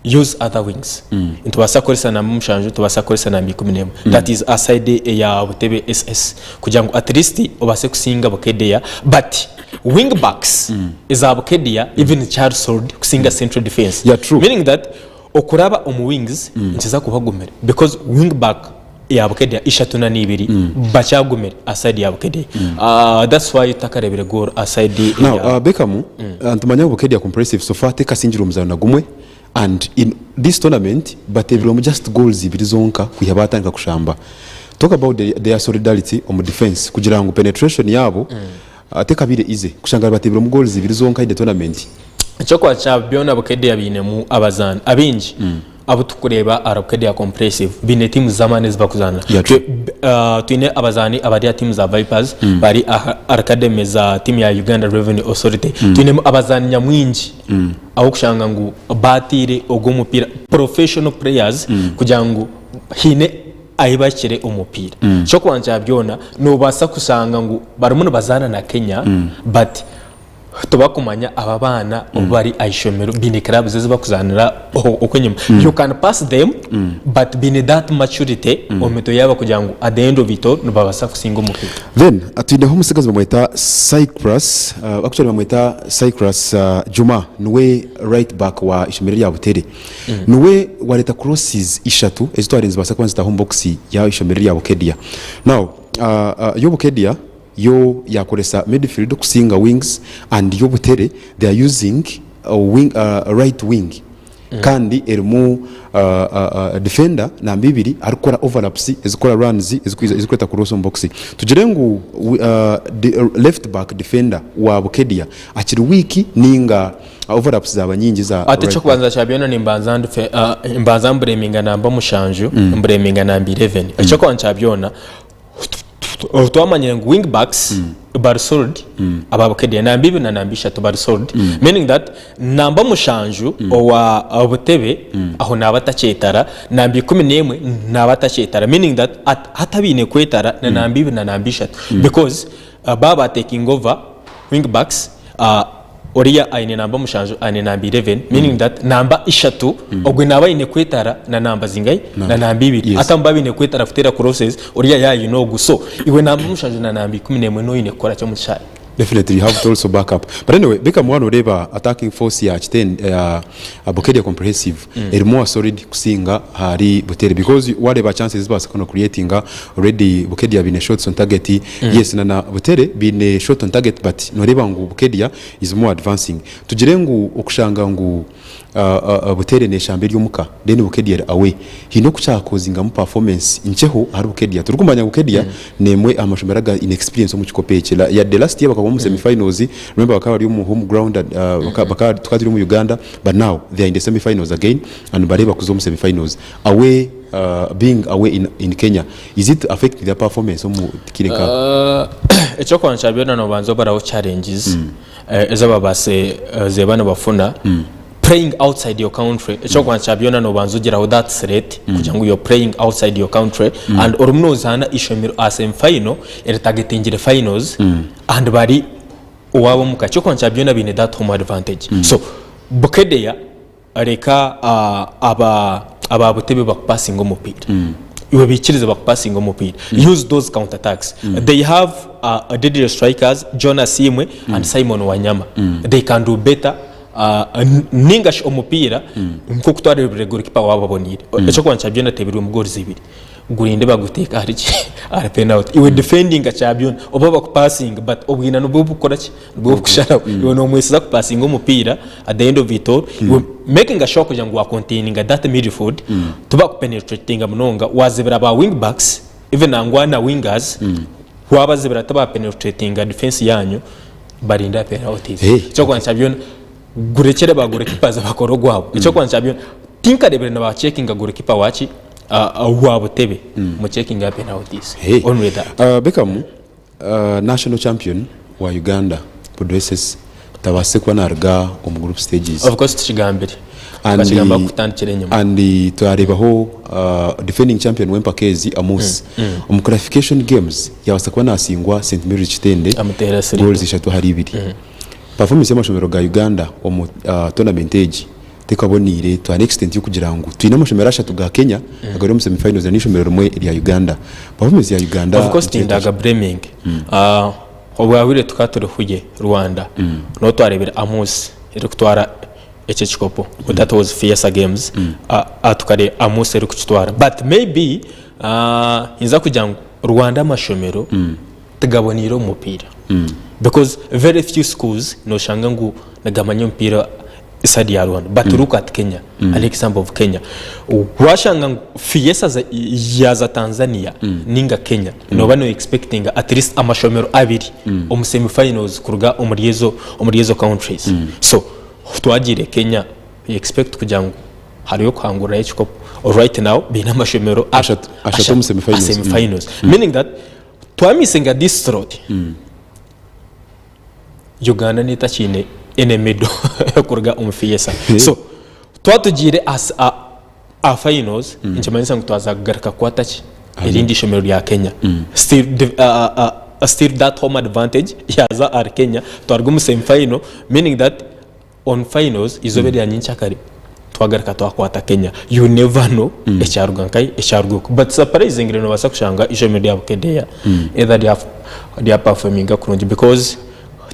Use other wings. Nitubaasa kukoresa namba mushanju, nitubaasa kukoresa namba 11. That is aside eya Butebe SS kugira ngu at least obaase kusinga Bukedea but wing backs eza Bukedea even zikyari solid kusinga central defence. Yeah, true. Meaning that okuraba omu wings nikiza kubagumira because wing back ya Bukedea ishatu na n'ibiri bakyagumire aside ya Bukedea. That's why tutakareebire goal aside Now, eya Beckham, nitumanya ngu Bukedea Comprehensive so far tekasingirwe omuzaano na gumwe and in this tournament bateebirwemu just goals ibiri zonka kwiha baatandika kushamba. Talk about their solidarity omu defence kugira ngu penetration yaabo tekabaire easy kushanga bateebirwemu goals ibiri zonka in the tournament. Eky'okuba kya byona Bukedea bainemu abazaani abaingi abu turikureeba ahari Bukedea Comprehensive baine tiimu z'amaani ezi barikuzaana. Yeah, true. Twine abazaani abari aha tiimu za Vipers, bari aha academy za tiimu ya Uganda Revenue Authority. Twinemu abazaani nyamwingi abu orikushanga ngu baataire ogwo omupiira, professional players, kugira ngu haine ahu bahikire omu mupiira. Eky'okubanza kya byona, noobaasa kushanga ngu barimu nibazaana na Kenya but Tibakumanya abo abaana obu bari aha ishomero baine clubs ezi bakuzaanira okwo enyima. You can pass them but baine that maturity omu mitwe yaabo kugira ngu at the end of it all nibabaasa kusinga omupiira. Then twineho omutsigazi bamweta Cyprus, actually bamweta Cyprus Juma niwe right back wa ishomero erya Butere. Niwe wareeta crosses ishatu ezi twabaire nizibaasa kuba nizitaaha omu box ya ishomero erya Bukedia. Now yo Bukedia Yo yakoresa midfield kusinga wings and yo Butere they are using wing, right wing kandi erimu defender namba ibiri arikukora overlaps ezikukora runs ezikureeta cross omu box. Tugire ngu left back defender wa Bukedia akiri weak ninga overlaps zaba nyingi eza Ati right back. eky'okubanza kya byona nimbanza ndife, mbanza mbureminga namba mushanju, mbureminga namba 11. Eky'okubanza kya byona Obu twamanyire ngu wing backs bari solid aba Bukedea namba ibiri na namba ishatu bari solid meaning that namba mushanju owa Butebe aho naba atakyetara, namba 11 naba atakyetara meaning that hati abaine kwetara ni namba ibiri na namba ishatu because baba ba taking over wing backs Oriya aine namba mushanju aine namba 11 meaning that namba ishatu ogwe naba aine kwetara na namba zingahi? Na namba ibiri. Hati abo baine kwetara kutera crosses oriya yaba aine ogu so iwe namba mushanju na namba 11 noine kukora ki omu kishaayi? Definitely you have to also back up but anyway Beckham waaba noreeba attacking force ya Kiten ya Bukedea Comprehensive eri more solid kusinga ahari Butere because wareeba chances ezi babaasa kuba niba creatinga already Bukedea baine shots on target yes na na Butere baine shot on target but noreeba ngu Bukedea is more advancing. Tugire ngu okushanga ngu Butere neshamba eri omuka then Bukedea eri away haine oku kyakozingamu performance nkyeho ahari Bukedea. Turikumanya ngu Bukedea nemwe aha mashomero aga inexperience omu kikopo eki. Yadde last year baka. bakaguma omu semi finals remember bakaba bari omu home ground bakaba tukaba turi omu Uganda but now they are in the semi finals again and nibareeba kuza omu semi finals away being away in Kenya is it affecting their performance omu kaire nk'aka? Eky'okubanza kya byona nobanza obaraho challenges ezi ababaase zeeba nibafuna playing outside your country eky'okubanza kya byona nobanza ogiraho that threat kugira ngu you're playing outside your country and orimu nozaana eishomero aha semi final eritagetingire finals and bari owaabo omuka eky'okubanza kya byona baine that home advantage so Bukedea Reka aba aba Buteebe bakupasinge omupiira. Iwe baikirize bakupasinge omupiira. Use those counter attacks. They have deadly strikers John Asiimwe and Simon Wanyama. They can do better ninga shi omupiira nk'oku twareebire goalkeeper waabo aboneire. Eky'okubanza kya byona ateebirwemu goals ibiri. Gurinde baguteeke ahari ki? Ahari penalty. Iwe defendinga kya byona oba bakupasinga but obwina nibwo bukukora ki? Nibwo bukusharaho. Iwe nomwesiza kupasinga omupiira at the end of it all iwe makinga sure kugira ngu wa containinga that midfield tibakupenetratinga munonga wazibira ba wing backs even nangwa na wingers wabazibira tibapenetratinga defense yanyu barinde aha penalties. Hey. Eky'okubanza kya byona gurekyere ba goalkeepers bakore ogwabo. Eky'okubanza kya byona Tinkarebire niba checkinga goalkeeper waki wa Butebe mu checkinga ya penalties. Hey. Only that. Beckham national champion wa Uganda Budo SS tabaasise kuba naruga omu group stages. Of course tukigambire. Tukakigamba kutandikira enyima. And twareebaho defending champion w'empaka ezi Amus omu clarification games yabaasa kuba nasingwa St Mary's Kitende Amuteera siritu. goals ishatu ahari ibiri. Performance y'amashomero ga Uganda omu tournament egi tekaboneire to an extent y'okugira ngu twine amashomero ashatu ga Kenya agari omu semi finals na n'eishomero rimwe erya Uganda. Performance ya Uganda Of course nikyeta ki? tindaga blaming. Obwahwire tukaba turi Huye, Rwanda, niho twarebire Amus erikutwara ekyo ekikopo. That was Fiesta Games. Tukareba Amus erikukitwara. But maybe nyinza kugira ngu Rwanda amashomero tigaboneire omu mupiira. Because very few schools noshanga ngu nigamanya omupiira side ya Rwanda but look at Kenya an example of Kenya washanga ngu Fiesta yaza Tanzania ninga Kenya noba no expectinga at least amashomero abiri omu semi finals kuruga omuri ezo omuri ezo countries so twagiire Kenya you expect kugira ngu hariyo okuhangurirayo ekikopo right now baine amashomero Ashatu ashatu omu semi finals. semi finals meaning that twamisinga this slot Uganda niyo etakiine any medal kuruga omu Fiesta. So twaba tugiire aha finals nikimanyisa ngu twaza kugaruka kukwata ki? Erindi ishomero rya Kenya. Still still that home advantage yaaza ahari Kenya twaruga omu semi final meaning that On finals eizooba erya nyenkyakare twagaruka twakwata Kenya you never know ekyaruga nkahi ekyaruga oku but surprisingly nobaasa kushanga eishomero rya Bukedea either rya rya performinga kurungi because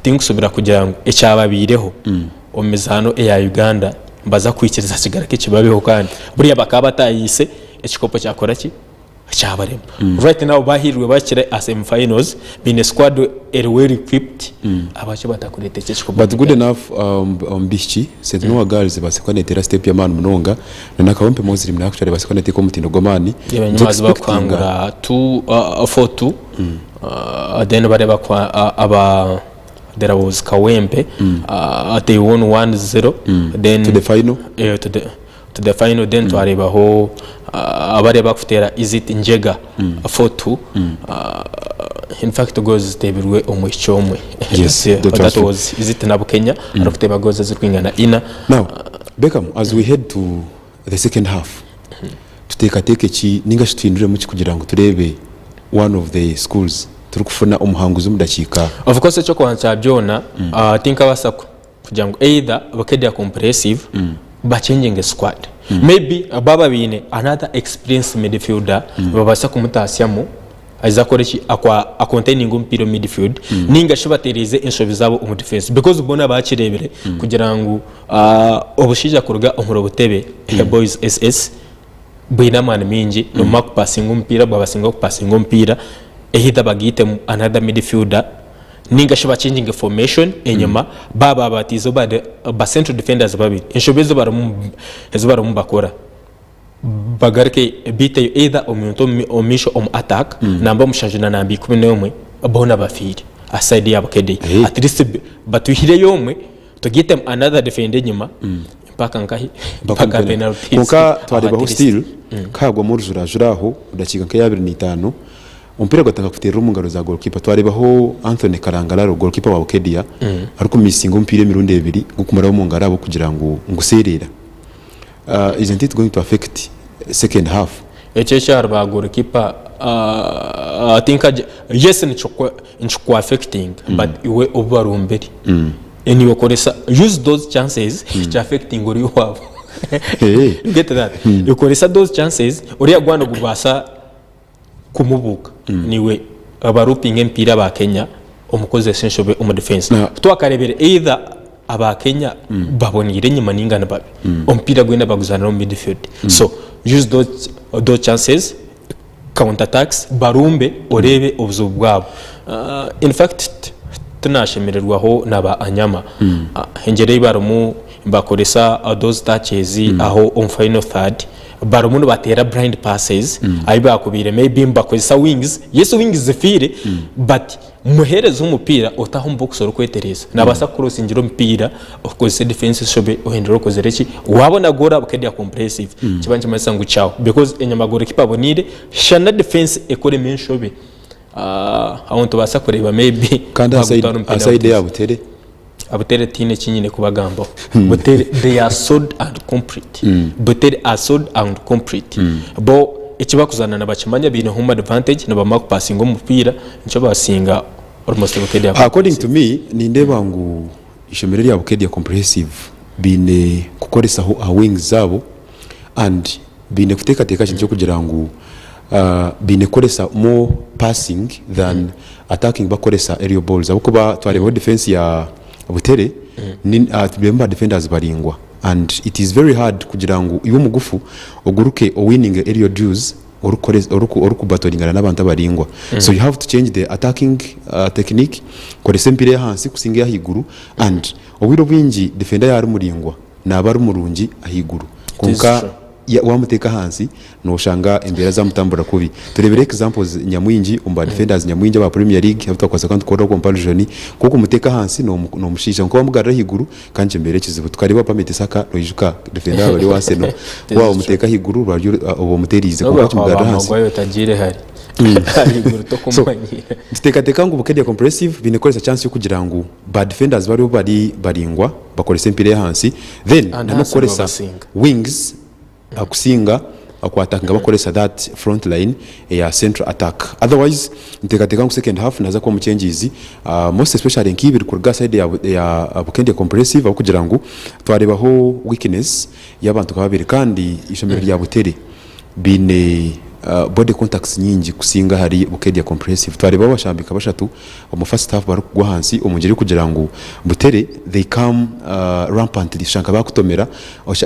tinkusubira kugira ngu ekyababaireho omu mizaano eya Uganda nibaza kwikiriza kigaruke kibabeho kandi buriya bakaba batayiise ekikopo kyakora ki? Kyabarema. Right now bahiirwe bakire aha semi finals baine squad eri well equipped ahabwaki batakureeta eki ekikopo But good enough omu baishiki St Noah Girls ebaase kuba neteera step y'amaani munonga na na Kawempe Muslim nayo actually ebaase kuba neteeka omutindo gw'amaani. Reeba enyima haza bakuhangura 4-2 then bareeba ku aba there was Kawempe they won 1-0 then To the final. To the to the final then twareebaho abariya abarikuteera is it Njega 4-2 in fact goals ziteebirwe omwishiki omwe Yes, That that was that true. was is it Nabukenya arikuteeba goals ezirikwingana ina. Now, Beckham, as we head to the second half, tuteekateeke ki ninga shi tuhinduremu ki kugira ngu tureebe one of the schools turikufuna omuhanguzi omu dakiika Of course eky'okubanza kya byona tinkabaasa kugira ngu either Bukedea Comprehensive bachenjinge squad maybe baaba baine another experienced midfielder nibabaasa kumutaasyamu aize akore ki akwa akontaininge omupiira omu midfield ninga shi batereeze enshobi zaabo omu defense because boona baakireebire kugira ngu obushaija kuruga omuri Butebe Boys SS bwine amaani maingi nibumara kupasinga omupiira bwabasinga kupasinga omupiira either bagaitemu another midfielder ninga shi bachenjinge formation enyima baaba batiizeho ba central defenders babiri enshobi ezi barimu ezi barimu nibakora bagaruke baiteyo either omuntu omu maisho omu attack namba mushanju na namba 11 boona bafiire. Aha side ya Bukedea. Eh. At least batwihireyo omwe tugaitemu another defender enyima mpaka nkahi? Mpaka penalties. Kwonka Aho twareebaho at least. still kahagwamu orujurajura aho omu dakiika nka ey'abiri n'eitaano omupiira gwatandika kuteerera omu ngaro za goalkeeper. Twareebaho Anthony Karangalaro goalkeeper wa Bukedea arikumisinga omupiira emirundi ebiri gurikumuraba omu ngaro ahabw'okugira ngu nguseereera. Isn't it going to affect second half? Ekyo ekyahari ba goalkeeper tinka yes nikikuaffectinga but iwe obu barumbire niiwe koresa use those chances ki affectinge ori owaabo you get that koresa those chances oriya gwa nigubaasa kumubuuka niiwe abarupinga emipiira aba Kenya omukozesa enshobe omu defense. Twakarebire either aba Kenya baboneire enyima ninga ni babi. Omupiira gwena baguzanira omu midfield. So use those, those chances counter attacks barumbe oreebe obuzibu bwabo. In fact tinashemererwaho na ba Anyama engyeri ei barimu nibakoresa those touches aho omu final third barimu nibateera blind passes ahu baakubaire maybe nibakozesa wings, yes wings zifiire but muheereze omupiira otaha omu box orikwetereeza nabaasa kukurosingira omupiira okozese defense eshobe ohendere okozire ki waabona goal bukedya compressive nikiba nikimanyisa ngu kyawe because enyima goalkeeper aboneire shana defense ekoremu enshobe aho nitubaasa kureeba maybe Kandi aha side bagutwara omu aha side penalties. eya Butere Butere tihaine eki nyine kubagambaho. Butere they are sold and complete. Butere are sold and complete. Bo eki bakuzaana nibakimanya baine home advantage nibamanya kupasinga omupiira nikyo basinga almost Bukedea According to Comprehensive. me nindeeba ngu eishomero erya Bukedea Comprehensive baine kukoresaho aha wings zaabo and baine kuteekateeka aha kintu ky'okugira ngu baine kukoresa more passing than attacking bakukoresa aerial balls ahabw'okuba twareebaho defense ya Butere barimu ba defenders baraingwa and it is very hard kugira ngu iwe omugufu oguruke owininge aerial duels orikubatoringana n'abantu abaraingwa so you have to change the attacking technique koresa emipiira ey'ahansi kusinga ey'ahaiguru and obwire obwingi defender yaaba ari muraingwa naaba ari murungi ahaiguru kwonka wamuteeka ahansi noshanga embeera zamutamburira kubi. Tureebire examples nyamwingi omu ba defenders nyamwingi aba Premier League abu twakubaasa kuba nitukoreraho comparison, ku okumuteeka ahansi nomushiisha kwonka wamugarura ahaiguru ka nikimubeera ekizibu. Tukareeba Pamit Saka noijuka defender waaba ari owa Arsenal, ku waaba omuteeka ahaiguru oraba oba omutereize kwonka wakimugarura ahansi. So nituteekateeka ngu Bukedea Comprehensive baine kukoresa chance y'okugira ngu ba defenders bariho bari baraingwa bakorese emipiira ey'ahansi then And na ahansi nibo n'okukoresa basinga. wings kusinga okwatakinga bakukoresa that front line eya central attack. Otherwise niteekateeka ngu second half nihaza kubamu changes most especially nk'eibiri kuruga aha side eya Bukendya Comprehensive ahabw'okugira ngu twareebaho weakness y'abantu nka babiri kandi eishomero rya Butere baine body contacts nyingi kusinga ahari Bukedea Comprehensive. Twareebaho abashambi nka bashatu omu first half barikugwa ahansi omu ngyeri y'okugira ngu Butere they come rampantly shusha nka baakutomera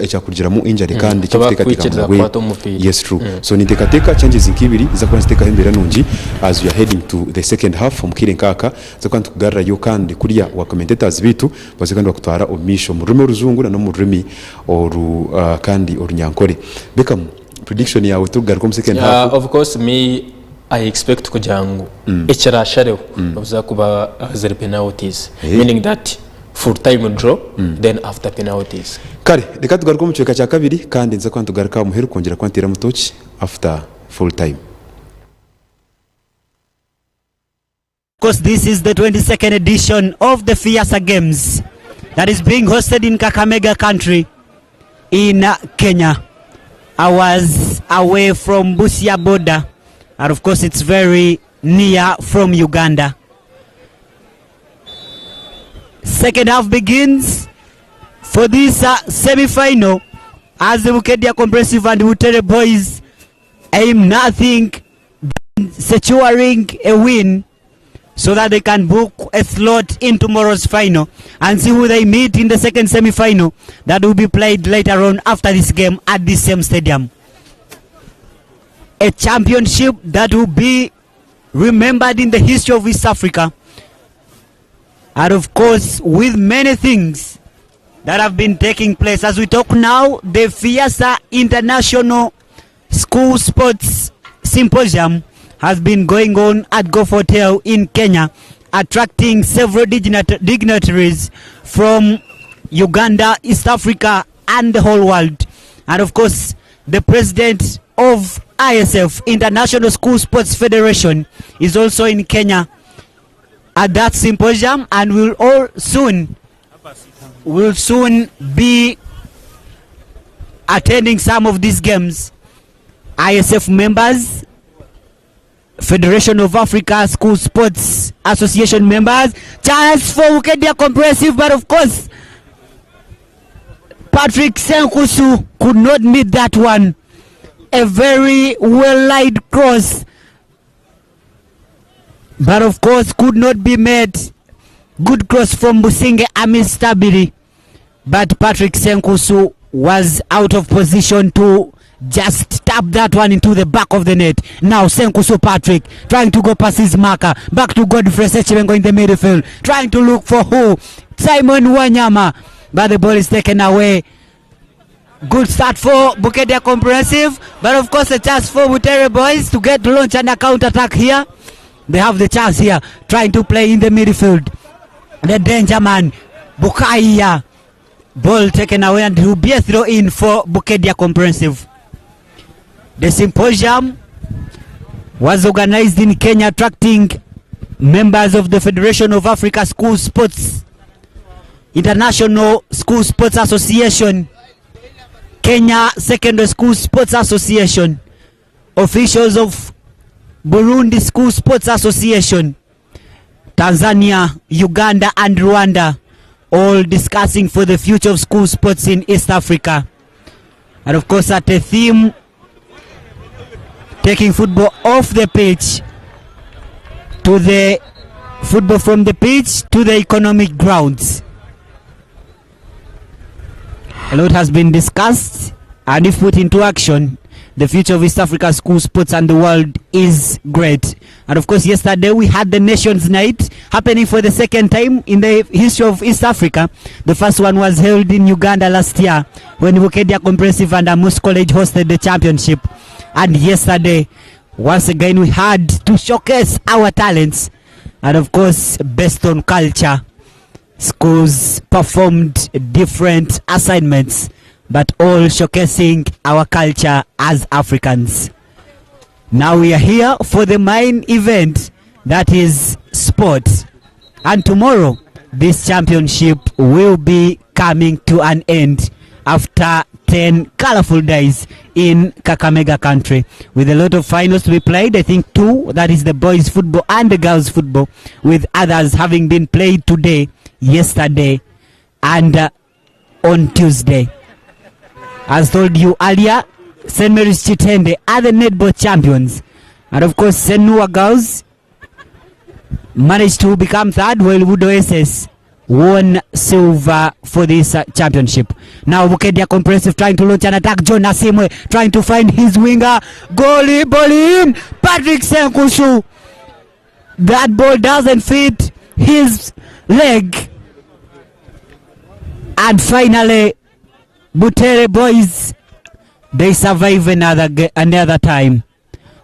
ekyakurugiramu injury kandi ekyokuteekateeka ngu Tibakwikiriza nabwe kukwata omupiira. Yes true. So ninteekateeka changes nka ibiri niziza kuba niziteekaho embeera nungi as we are heading to the second half omu kaire nkaaka nituza kuba nitukugarurayo kandi kuriya wa commentators baitu baze kandi bakutwara omu maisho omu rurimi orujungu na n'omu rurimi oru kandi orunyankore. Beckham, prediction yaawe turikugaruka omu second half. Of course me I expect kugira ngu ekirashareho nibuza kuba ziri penalties meaning that full time draw then after penalties. Kare reka tugaruke omu kicweka kya kabiri kandi nituza kuba nitugaruka aha muheru kwongyera kuba nituteera omutoki after full time. Of course, this is the 22nd edition of the FEASSSA Games that is being hosted in Kakamega country in Kenya. Hours away from Busia border, and of course, it's very near from Uganda. Second half begins for this semi-final as the Bukedea Comprehensive and Butere Boys aim nothing than securing a win so that they can book a slot in tomorrow's final and see who they meet in the second semi-final that will be played later on after this game at this same stadium. A championship that will be remembered in the history of East Africa, and of course with many things that have been taking place. As we talk now, the FEASSSA International School Sports Symposium has been going on at Golf Hotel in Kenya. attracting several dignitaries from Uganda, East Africa and the whole world. And of course, the president of ISF, International School Sports Federation, is also in Kenya at that symposium and will all soon will soon be attending some of these games. ISF members, Federation of Africa School Sports Association members, chance for Bukedea Comprehensive, but of course, Patrick Senkusu could not meet that one. A very well-laid cross, but of course could not be met. Good cross from Businge Amis Stabili, but Patrick Senkusu was out of position to just tap that one into the back of the net. Now Senkusu Patrick trying to go past his marker, back to Godfrey Sechibengo in the midfield, trying to look for who? Simon Wanyama, but the ball is taken away. Good start for Bukedea Comprehensive, but of course a chance for Butere boys to get to launch and a counter attack here. They have the chance here, trying to play in the midfield. The danger man, Bukaya. Ball taken away and it will be a throw in for Bukedea Comprehensive. The symposium was organized in Kenya, attracting members of the Federation of Africa School Sports, International School Sports Association, Kenya Secondary School Sports Association, officials of Burundi School Sports Association, Tanzania, Uganda and Rwanda, all discussing for the future of school sports in East Africa. And of course at a theme, taking football off the pitch to the football from the pitch to the economic grounds. A lot has been discussed, and if put into action, the future of East Africa school sports and the world is great. And of course, yesterday we had the Nations Night happening for the second time in the history of East Africa. The first one was held in Uganda last year when Bukedea Comprehensive and Amus College hosted the championship. And yesterday, once again, we had to showcase our talents. And of course, based on culture, schools performed different assignments, but all showcasing our culture as Africans. Now we are here for the main event, that is sport. And tomorrow, this championship will be coming to an end after 10 colorful days in Kakamega country, with a lot of finals to be played. I think 2, that is the boys football and the girls football, with others having been played today, yesterday, and on Tuesday. As told you earlier, St. Mary's Chitende are the netball champions. And of course, St. Noah girls managed to become third, while Budo SS won silver for this championship. Now Bukedea Comprehensive trying to launch an attack. John Asimwe trying to find his winger. Goalie, ball in. Patrick Senkusu. That ball doesn't fit his leg. And finally, Butere boys, they survive another time.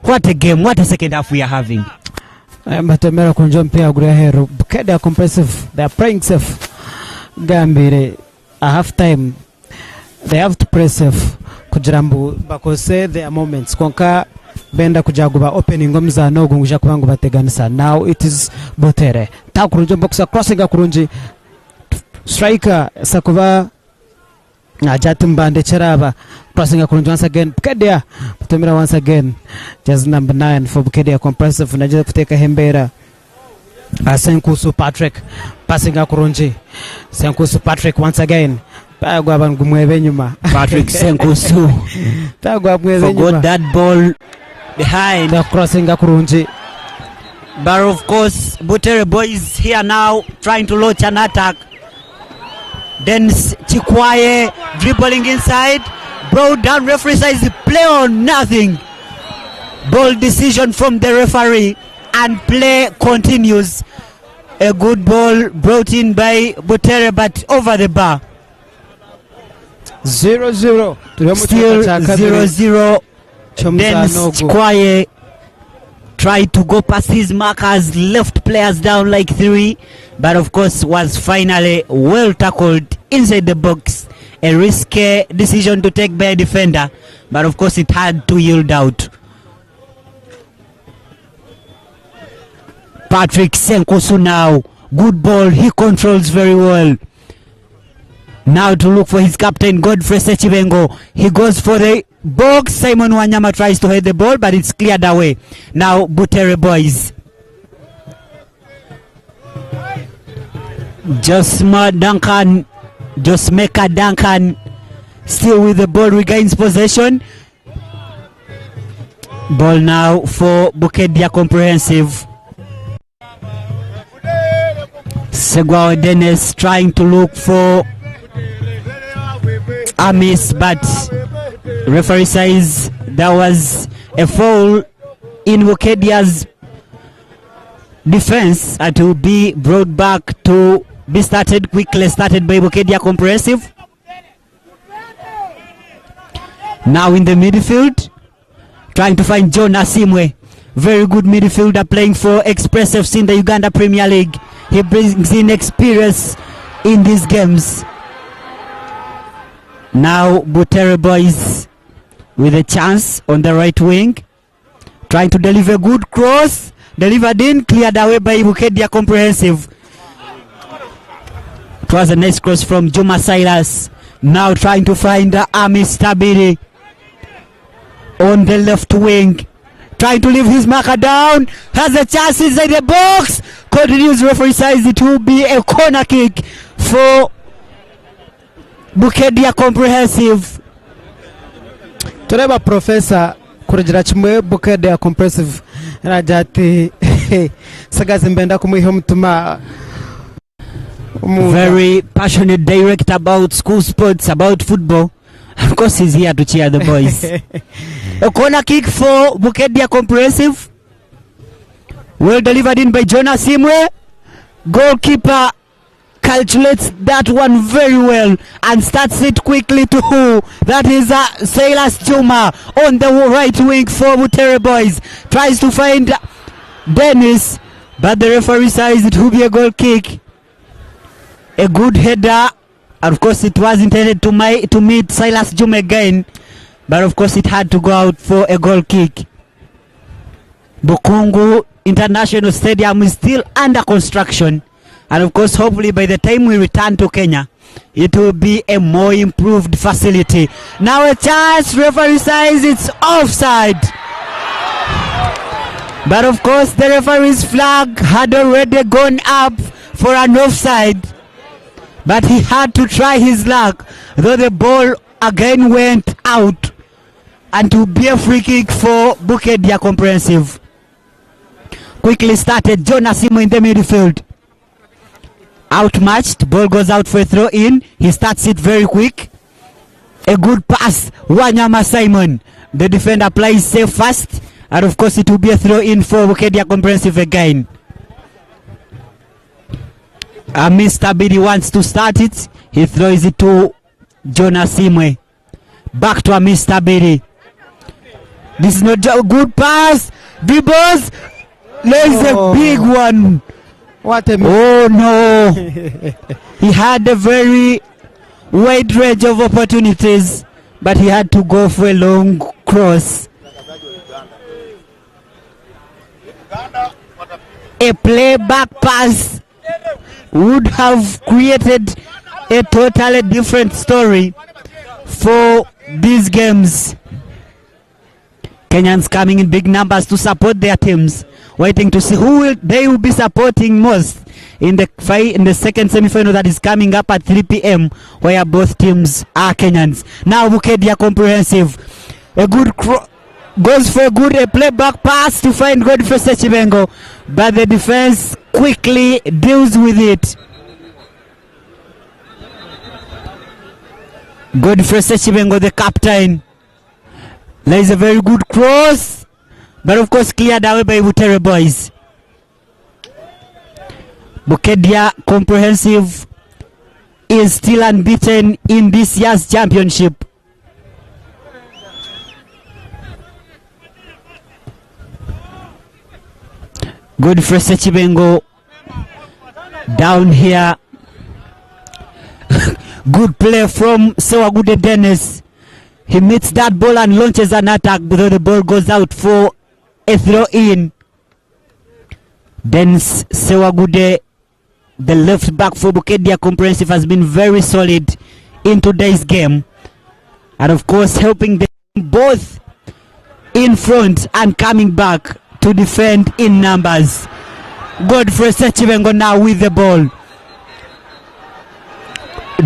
What a game, what a second half we are having. Batemera kunja mpira guri aheru. Bukedea Comprehensive, they are playing safe. Gambire, a half time, they have to play safe. Kugira mbu bakose their moments. Konka benda kujaguba opening omuzano ogu nguja kuba ngu bateganisa. Now it is Butere. Ta kurungi box crossing kurungi. Striker sakuba Ajati Mbande Cheraba crossing kurungi once again. Bukedea Butemera once again. Just number 9 for Bukedea Comprehensive. Naja kuteka hembera. Senkusu Patrick passing kurungi. Senkusu Patrick once again. Pagwa bangu mwebe nyuma. Patrick Senkusu Pagwa mwebe nyuma. Forgot that ball behind. The crossing kurungi. But of course, Butere boys here now trying to launch an attack. Then Chikwaye dribbling inside, brought down. Referee says play on nothing. Bold decision from the referee, and play continues. A good ball brought in by Butere, but over the bar. 0-0. Still 0-0. Then Chikwaye Tried to go past his markers, left players down like 3, but of course was finally well tackled inside the box. A risky decision to take by a defender, but of course it had to yield out. Patrick Senkusu now, good ball, he controls very well. Now to look for his captain Godfrey Ssekibengo. He goes for the box. Simon Wanyama tries to head the ball, but it's cleared away. Now Butere boys. Josma Duncan, Josmeka Duncan, still with the ball, regains possession. Ball now for Bukedia Comprehensive. Segwao Dennis trying to look for Amis, but referee says there was a foul in Bukedia's defense and will be brought back to be started quickly, started by Bukedia Comprehensive. Now in the midfield, trying to find John Asimwe. Very good midfielder playing for Express FC in the Uganda Premier League. He brings in experience in these games. Now Butere boys with a chance on the right wing. Trying to deliver a good cross. Delivered in, cleared away by Bukedia Comprehensive. It was a nice cross from Juma Silas. Now trying to find Amis Tabiri on the left wing. Trying to leave his marker down. Has a chance inside the box. Continues, referee says it will be a corner kick for Bukedia Comprehensive. Tureba Professor kurugira kimwe Bukedia Comprehensive ragira ati sagazi mbenda kumuha omutima. Very passionate director about school sports, about football. Of course he's here to cheer the boys. A corner kick for Bukedia Comprehensive. Well delivered in by Jonas Simwe. Goalkeeper calculates that one very well and starts it quickly to who? That is Silas Juma on the right wing for Butere boys. Tries to find Dennis, but the referee says it will be a goal kick. A good header. Of course, it was intended to meet Silas Juma again, but of course it had to go out for a goal kick. Bukungu International Stadium is still under construction, and of course, hopefully by the time we return to Kenya, it will be a more improved facility. Now a chance, referee says it's offside. But of course, the referee's flag had already gone up for an offside. But he had to try his luck, though the ball again went out, and to be a free kick for Bukedia Comprehensive. Quickly started Jonas Simo in the midfield. Outmatched, ball goes out for a throw in. He starts it very quick. A good pass, Wanyama Simon. The defender plays safe first, and of course it will be a throw in for Bukedia Comprehensive again. Mr. Bidi wants to start it. He throws it to Jonas Simwe. Back to Mr. Bidi. This is not a good pass. Dribbles. There's a big one. What a Oh no. He had a very wide range of opportunities, but he had to go for a long cross. A playback pass would have created a totally different story for these games. Kenyans coming in big numbers to support their teams, waiting to see who they will be supporting most in the second semi-final that is coming up at 3 p.m., where both teams are Kenyans. Now Bukedia Comprehensive, a good goes for a good playback pass to find Godfrey Ssekibengo, but the defense quickly deals with it. Godfrey Ssekibengo, the captain, lays a very good cross, but of course cleared away by Butere boys. Bukedia Comprehensive is still unbeaten in this year's championship. Godfrey Ssekibengo down here. Good play from Ssewagude Dennis. He meets that ball and launches an attack, though the ball goes out for a throw in. Dennis Ssewagude, the left back for Bukedea Comprehensive, has been very solid in today's game. And of course, helping them both in front and coming back to defend in numbers. Godfrey Ssekibengo now with the ball.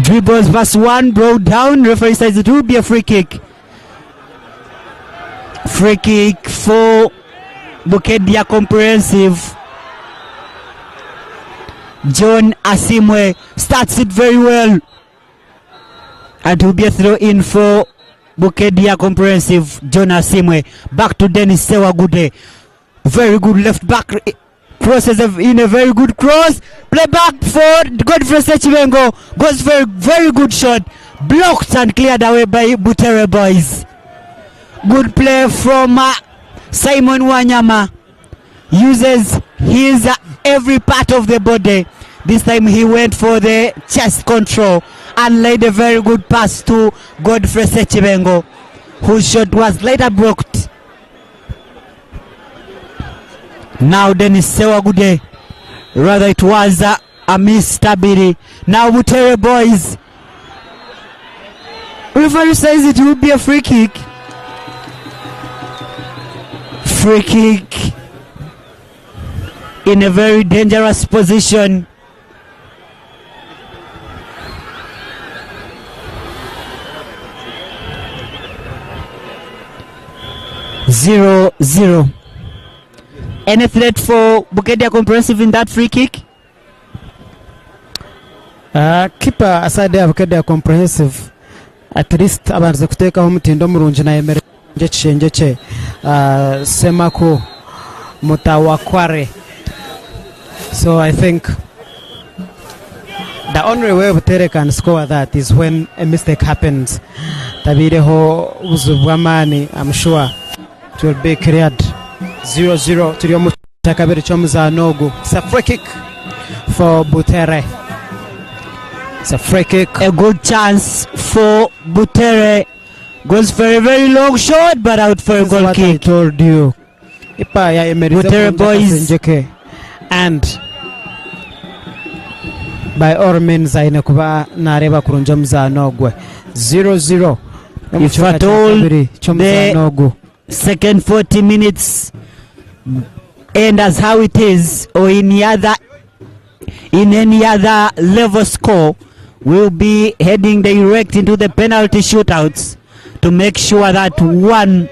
Dribbles past one, brought down. Referee says it will be a free kick. Free kick for Bukedea Comprehensive. John Asimwe starts it very well. And it will be a throw in for Bukedea Comprehensive. John Asimwe back to Dennis Ssewagude. Very good left back. Crosses in a very good cross. Play back for Godfrey Ssekibengo. Goes very, very good shot. Blocked and cleared away by Butere boys. Good play from Simon Wanyama. Uses his every part of the body. This time he went for the chest control and laid a very good pass to Godfrey Ssekibengo, whose shot was later blocked. Now Dennis Ssewagude, rather it was Amis Tabiri. Now Butere boys. Referee says it will be a free kick. Free kick in a very dangerous position. 0-0. Any threat for Bukedea Comprehensive in that free kick? Keeper aside ya Bukedea Comprehensive, at least abanze kuteekaho omutindo omurungi nayemere ekishengye kye. Semako Mutawakware. So I think the only way Butere can score that is when a mistake happens. Tabireho buzibu bw'amaani, I'm sure it will be cleared. 0-0 turi omu kyakabiri ky'omuzaano ogu. It's a free kick for Butere. It's a free kick. A good chance for Butere. Goes for a very long shot, but out for a This is goal what I kick. told you. Ipa ya emerize Butere kurungi boys. akasengye ke. And by all means aine kuba nareeba kurungi omuzaano ogwe. 0-0. If at all, Kyakabiri ky'omuzaano ogu. Second 40 minutes end as how it is, or in any other level score, we'll be heading direct into the penalty shootouts to make sure that one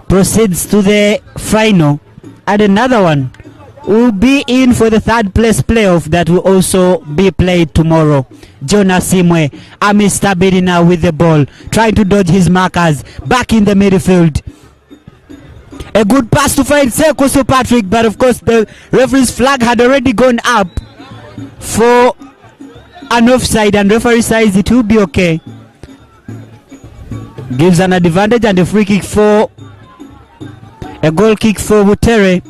proceeds to the final and another one will be in for the third place playoff that will also be played tomorrow. Jonas Simwe, Amis Tabiri now with the ball, trying to dodge his markers, back in the midfield. A good pass to find Sekusu Patrick, but of course the referee's flag had already gone up for an offside, and referee says it will be okay. Gives an advantage and a free kick for a goal kick for Butere.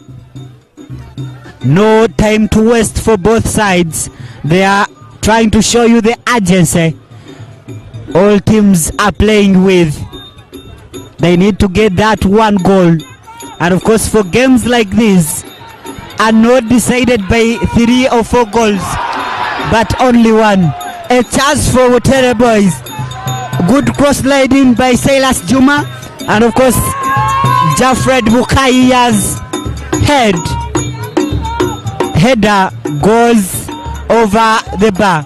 No time to waste for both sides. They are trying to show you the urgency all teams are playing with. They need to get that one goal. And of course, for games like this, are not decided by 3 or 4 goals, but only one. A chance for Butere boys. Good cross laid in by Silas Juma. And of course, Jafred Bukaya's header goes over the bar.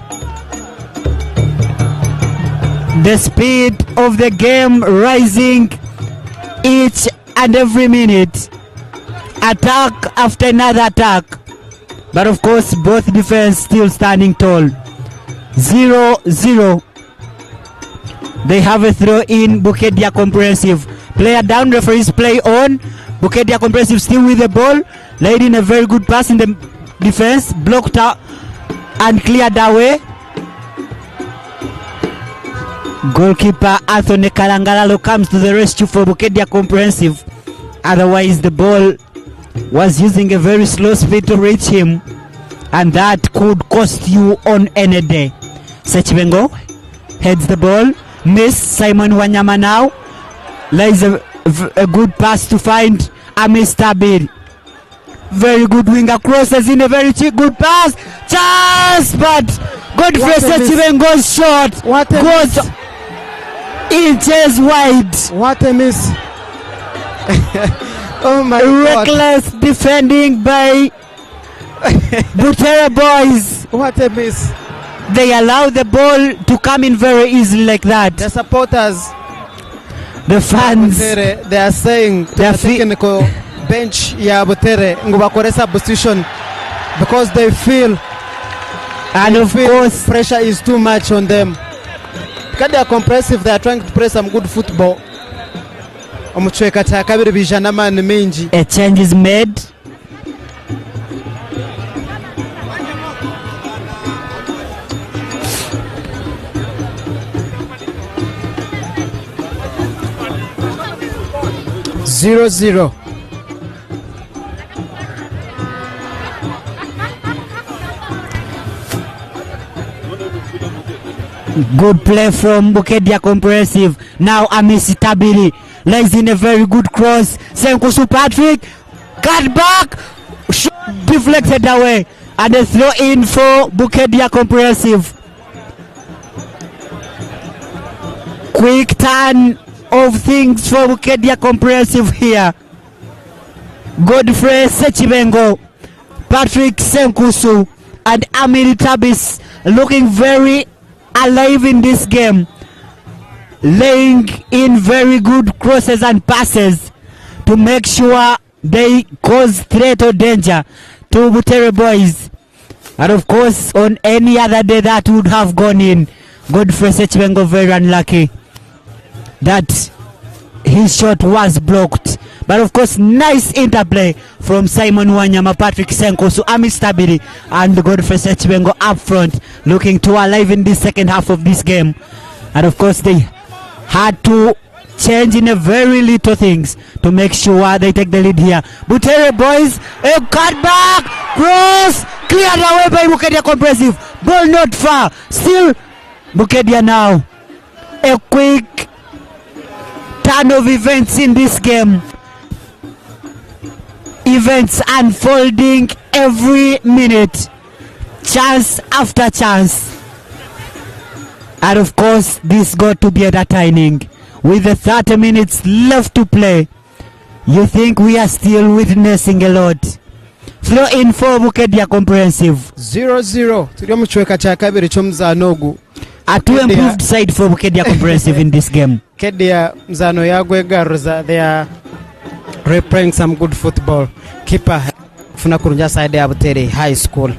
The speed of the game rising each and every minute. Attack after another attack. But of course, both defense still standing tall. 0-0. They have a throw in. Bukedea Comprehensive. Player down, referees play on. Bukedea Comprehensive still with the ball. Laid in a very good pass in the defense. Blocked out and cleared away. Goalkeeper Anthony Kalangalalo comes to the rescue for Bukedea Comprehensive. Otherwise, the ball Was using a very slow speed to reach him, and that could cost you on any day. Ssekibengo heads the ball, miss. Simon Wanyama now lays a good pass to find Amis Tabiri. Very good winger, crosses in a very good pass. Chance, but Godfrey Ssekibengo's shot goes inches wide. What a miss. Oh my God. Reckless defending by Butere boys. What a miss. They allow the ball to come in very easily like that. The supporters, the fans, Butere, they are saying to the technical bench ya Butere ngu bakore substitution because they feel, and of course pressure is too much on them. Because they are compressive, they are trying to play some good football. Omucweka kya kabiri bija n'amaani mingi. A change is made. Zero zero. Good play from Bukedea Comprehensive. Now Amisi Tabiri lays in a very good cross. Senkusu Patrick cut back, shot deflected away, and a throw in for Bukedea Comprehensive. Quick turn of things for Bukedea Comprehensive here. Godfrey Ssekibengo, Patrick Senkusu, and Amiri Tabis looking very alive in this game, laying in very good crosses and passes to make sure they cause threat or danger to Butere boys. And of course, on any other day that would have gone in. Godfrey Ssekibengo very unlucky that his shot was blocked. But of course, nice interplay from Simon Wanyama, Patrick Senkusu, Amis Tabiri, and Godfrey Ssekibengo up front, looking to alive in this second half of this game. And of course, they had to change in a very little things to make sure they take the lead here. Butere boys, a cut back, cross, cleared away by Bukedea Comprehensive. Ball not far, still Bukedea now. A quick turn of events in this game. Events unfolding every minute, chance after chance. And of course, this got to be entertaining. With the 30 minutes left to play, you think we are still witnessing a lot. Throw in for Bukedea Comprehensive. 0-0. Turi omu kicweka kya kabiri ky'omuzaano ogu. A two improved side for Bukedea Comprehensive in this game. Bukedea muzaano yagwegaruza. They are replaying some good football. Keeper funa kurunja side ya Butere High School.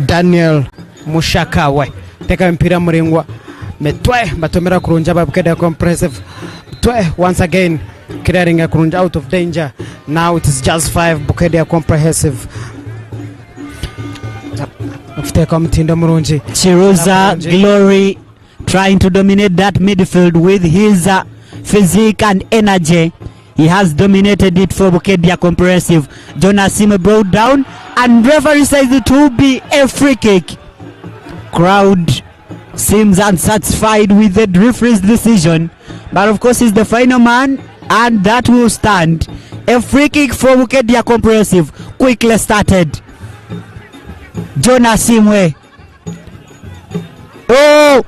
Daniel Mushakawe teka mpira muringwa metwe batomera kurunja ba Bukedea Comprehensive. Metwe once again clearing a kurunja out of danger. Now it is just 5 Bukedea Comprehensive. Ufiteka mtindo murungi. Chiruza Glory trying to dominate that midfield with his physique and energy. He has dominated it for Bukedea Comprehensive. Jonas Sime brought down, and referee says it will be a free kick. Crowd seems unsatisfied with the referee's decision, but of course he's the final man, and that will stand. A free kick for Bukedea Comprehensive, quickly started. Jonas Simwe. Oh,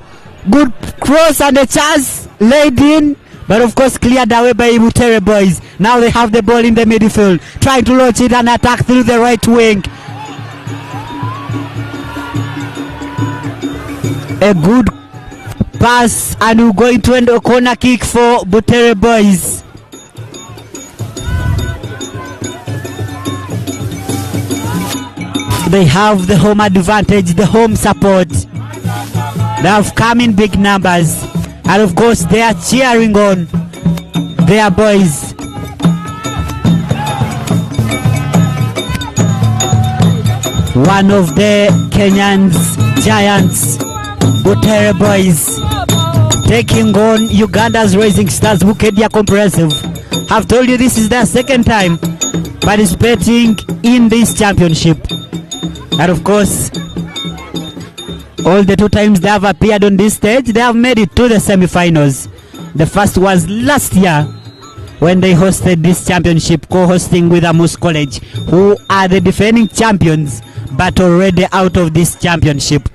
good cross and a chance laid in, but of course cleared away by Butere boys. Now they have the ball in the midfield, trying to launch it and attack through the right wing. A good pass, and we're going to end a corner kick for Butere boys. They have the home advantage, the home support. They have come in big numbers, and of course they are cheering on their boys. One of the Kenyans giants, Butere boys, taking on Uganda's Rising Stars, Bukedea Comprehensive. Have told you this is their second time participating in this championship. And of course, all the 2 times they have appeared on this stage, they have made it to the semi-finals. The first was last year when they hosted this championship, co-hosting with Amus College, who are the defending champions, but already out of this championship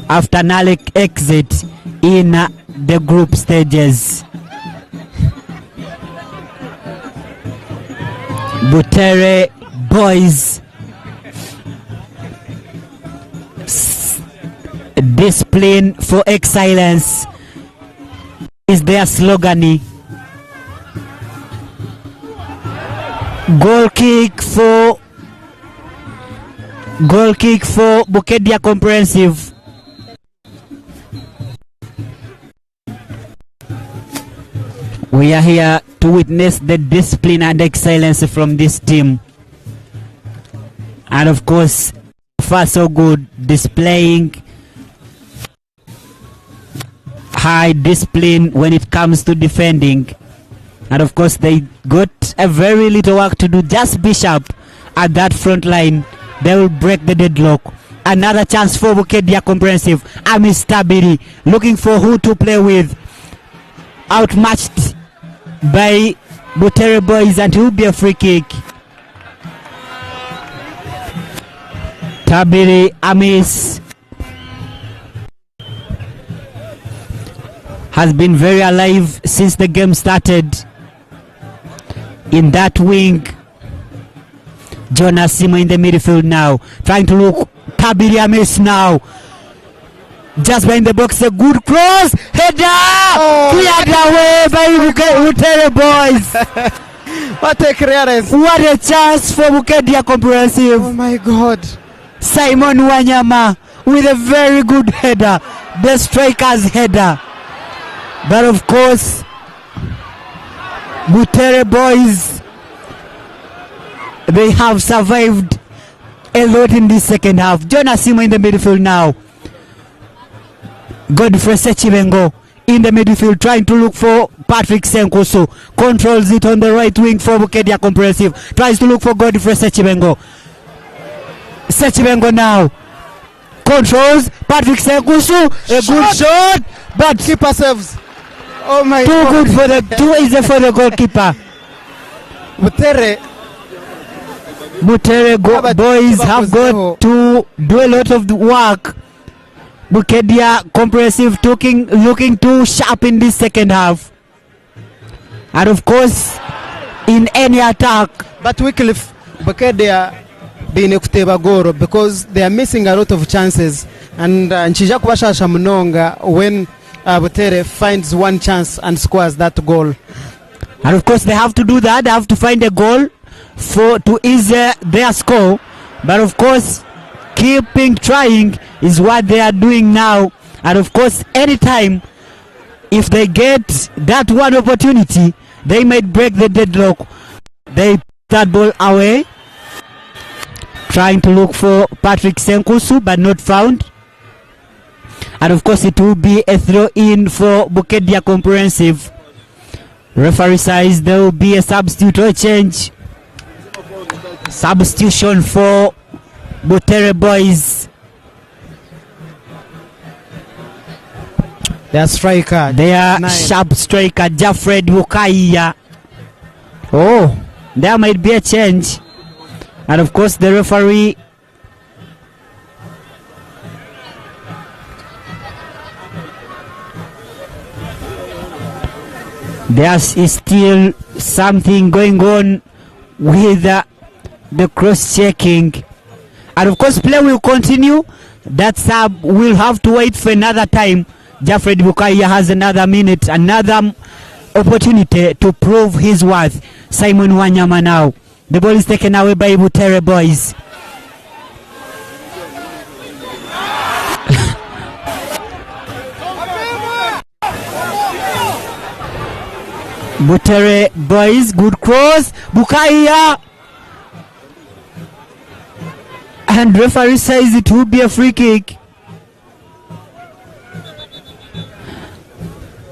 after Nalec exit in the group stages. Butere Boys, discipline for excellence is their slogan. Goal kick for Bukedea Comprehensive. We are here to witness the discipline and excellence from this team. And of course, far so good, displaying high discipline when it comes to defending. And of course, they got a very little work to do. Just be sharp at that front line. They will break the deadlock. Another chance for Bukedea Comprehensive. Amis Tabiri looking for who to play with. Outmatched by Butere Boys, and it will be a free kick. Tabiri Amis has been very alive since the game started. In that wing, Jonas Simo in the midfield now, trying to look. Tabiri Amis now, just behind the box, a good cross, header, Oh. Cleared away by Butere Boys. What a clearance! What a chance for Bukedea Comprehensive. Oh my God! Simon Wanyama with a very good header, the striker's header. But of course, Butere Boys, they have survived a lot in this second half. Jonas Simo in the midfield now. Godfrey Sechibengo in the midfield trying to look for Patrick Senkusu. Controls it on the right wing for Bukedea Comprehensive. Tries to look for Godfrey Sechibengo. Sechibengo now controls Patrick Senkusu. A good shot, but keeper saves. Oh my Too God. good for the, too easy for the goalkeeper. Butere. Butere boys have got to do a lot of the work. Bukedea Comprehensive looking too sharp in this second half. And of course, in any attack. But Wycliffe, Bukedea being kuteba goro because they are missing a lot of chances. And nchija kubashasha munonga when Butere finds one chance and scores that goal. And of course, they have to do that. They have to find a goal for to ease their score. But of course, keeping trying is what they are doing now. And of course, anytime, if they get that one opportunity, they might break the deadlock. They put that ball away, trying to look for Patrick Senkusu, but not found. And of course, it will be a throw-in for Bukedea Comprehensive. Referee says there will be a substitute or change. Substitution for Butere Boys. Their striker. Their Nine. sharp striker, Jafred Bukaya. Oh, there might be a change. And of course, the referee there is still something going on with the cross-checking. And of course, play will continue. That sub will have to wait for another time. Jafred Bukaya has another minute, another opportunity to prove his worth. Simon Wanyama now. The ball is taken away by Butere Boys. Butere Boys, good cross. Bukaya. And referee says it will be a free kick.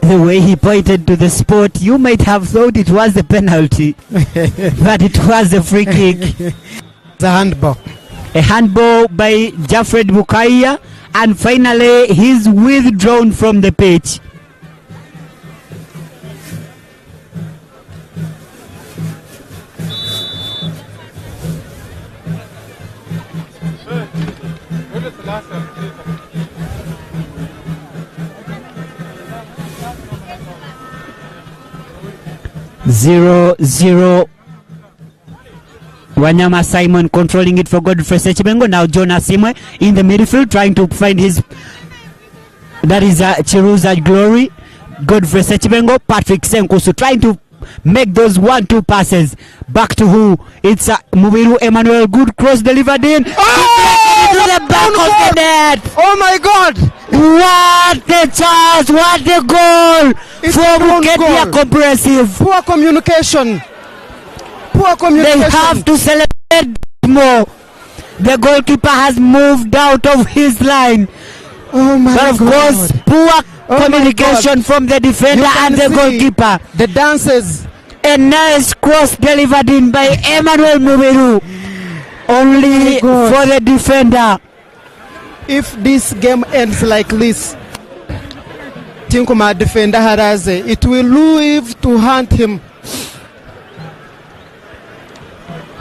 The way he pointed to the spot, you might have thought it was a penalty, but it was a free kick. It's a handball. A handball by Jafred Bukaya, and finally he's withdrawn from the pitch. 0-0. Wanyama Simon controlling it for Godfrey Ssekibengo. Now John Asimwe in the midfield trying to find his, that is Chiruza Glory. Godfrey Ssekibengo, Patrick Senkusu trying to make those 1-2 passes. Back to who? It's Mubiru Emmanuel. Good cross delivered in. Oh! To the back of the net. Oh my God! What a chance! What a goal! It's for a own Bukedia goal. Comprehensive. Poor communication. Poor communication. They have to celebrate more. The goalkeeper has moved out of his line. Oh my But of God. course, poor Oh my communication from the defender You can and the see goalkeeper. The dances. A nice cross delivered in by Emmanuel Mubiru. Only Oh my God. for the defender. If this game ends like this, Tinkuma defender Haraze, it will live to hunt him.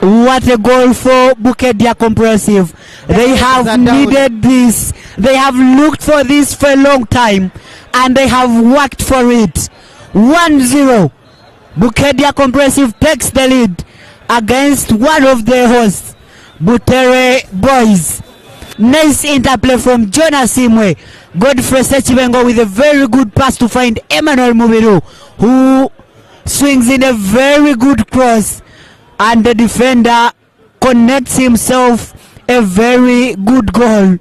What a goal for Bukedia Comprehensive. They heads have are down. needed this. They have looked for this for a long time, and they have worked for it. 1-0. Bukedia Comprehensive takes the lead against one of their hosts, Butere Boys. Nice interplay from Jonas Simwe. Godfrey Ssekibengo with a very good pass to find Emmanuel Mubiru, who swings in a very good cross, and the defender connects himself a very good goal.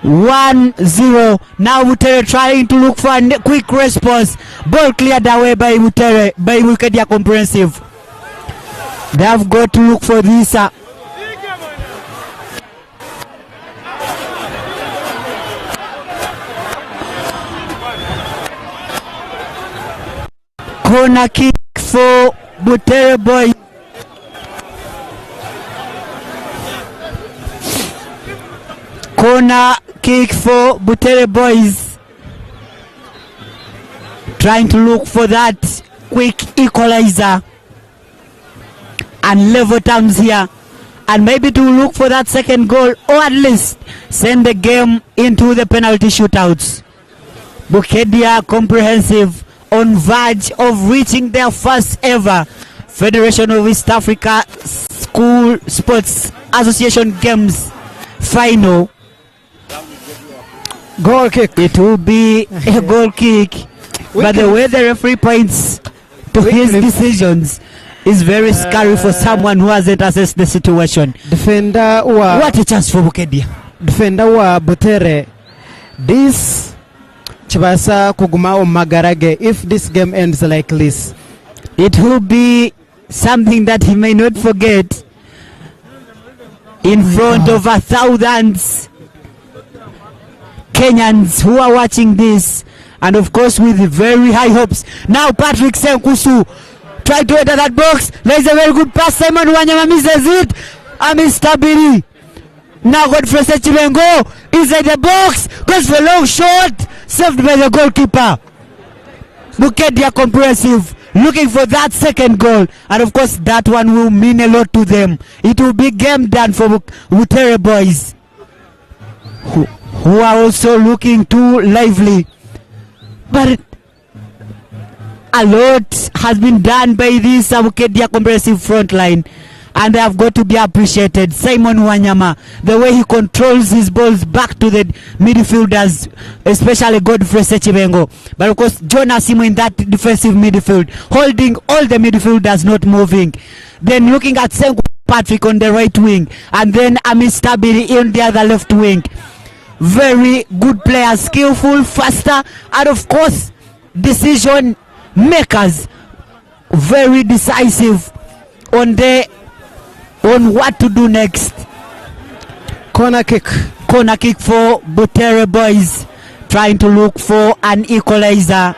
1-0. Now Butere trying to look for a quick response. Ball cleared away by Butere, by Bukedia Comprehensive. They have got to look for this. Corner kick for Butere Boys. Corner kick for Butere Boys. Trying to look for that quick equalizer and level terms here, and maybe to look for that second goal, or at least send the game into the penalty shootouts. Bukedia Comprehensive on verge of reaching their first ever Federation of East Africa School Sports Association Games final. Goal kick. It will be a goal kick. But the way the referee points to his decisions is very scary for someone who hasn't assessed the situation. Defender wa What a chance for Bukedia. Defender wa Butere. This kibasa kuguma omu magara ge if this game ends like this. It will be something that he may not forget in front of a thousands Kenyans who are watching this, and of course with very high hopes. Now Patrick Senkusu tried to enter that box. There's a very good pass. Simon Wanyama misses it. Amistabili. Now Godfrey Ssekibengo inside the box, goes for a long shot, saved by the goalkeeper. Bukedia Comprehensive looking for that second goal, and of course that one will mean a lot to them. It will be game done for Butere Boys, who are also looking too lively. But a lot has been done by this Bukedia Comprehensive front line, and they have got to be appreciated. Simon Wanyama, the way he controls his balls back to the midfielders, especially Godfrey Ssekibengo. But of course, John Asimu in that defensive midfield, holding all the midfielders not moving. Then looking at Senku Patrick on the right wing, and then Amistabili in the other left wing. Very good players, skillful, faster, and of course, decision makers. Very decisive on what to do next. Corner kick. Corner kick for Butere Boys, trying to look for an equalizer.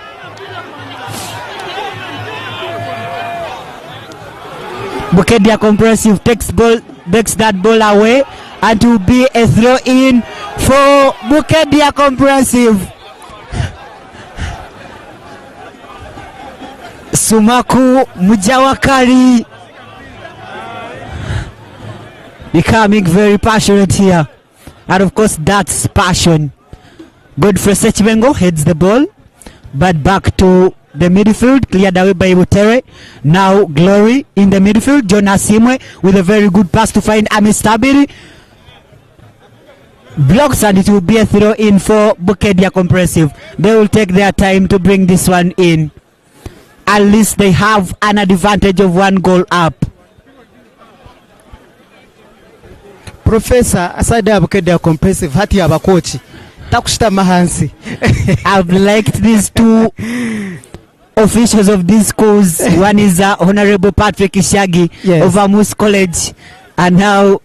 Bukedea Comprehensive takes ball, takes that ball away and will be a throw in for Bukedea Comprehensive. Sumaku Mujawakali becoming very passionate here. And of course, that's passion. Godfrey Ssekibengo heads the ball, but back to the midfield, cleared away by Butere. Now Glory in the midfield, John Asimwe with a very good pass to find Amis Tabiri. Blocks, and it will be a throw in for Bukedea Comprehensive. They will take their time to bring this one in. At least they have an advantage of 1 goal up. Professor, aside ya Bukedea Comprehensive, hati ya bakochi. Takushita mahansi. I've liked these two officials of these schools. One is Honorable Patrick Ishagi of Amus College, and now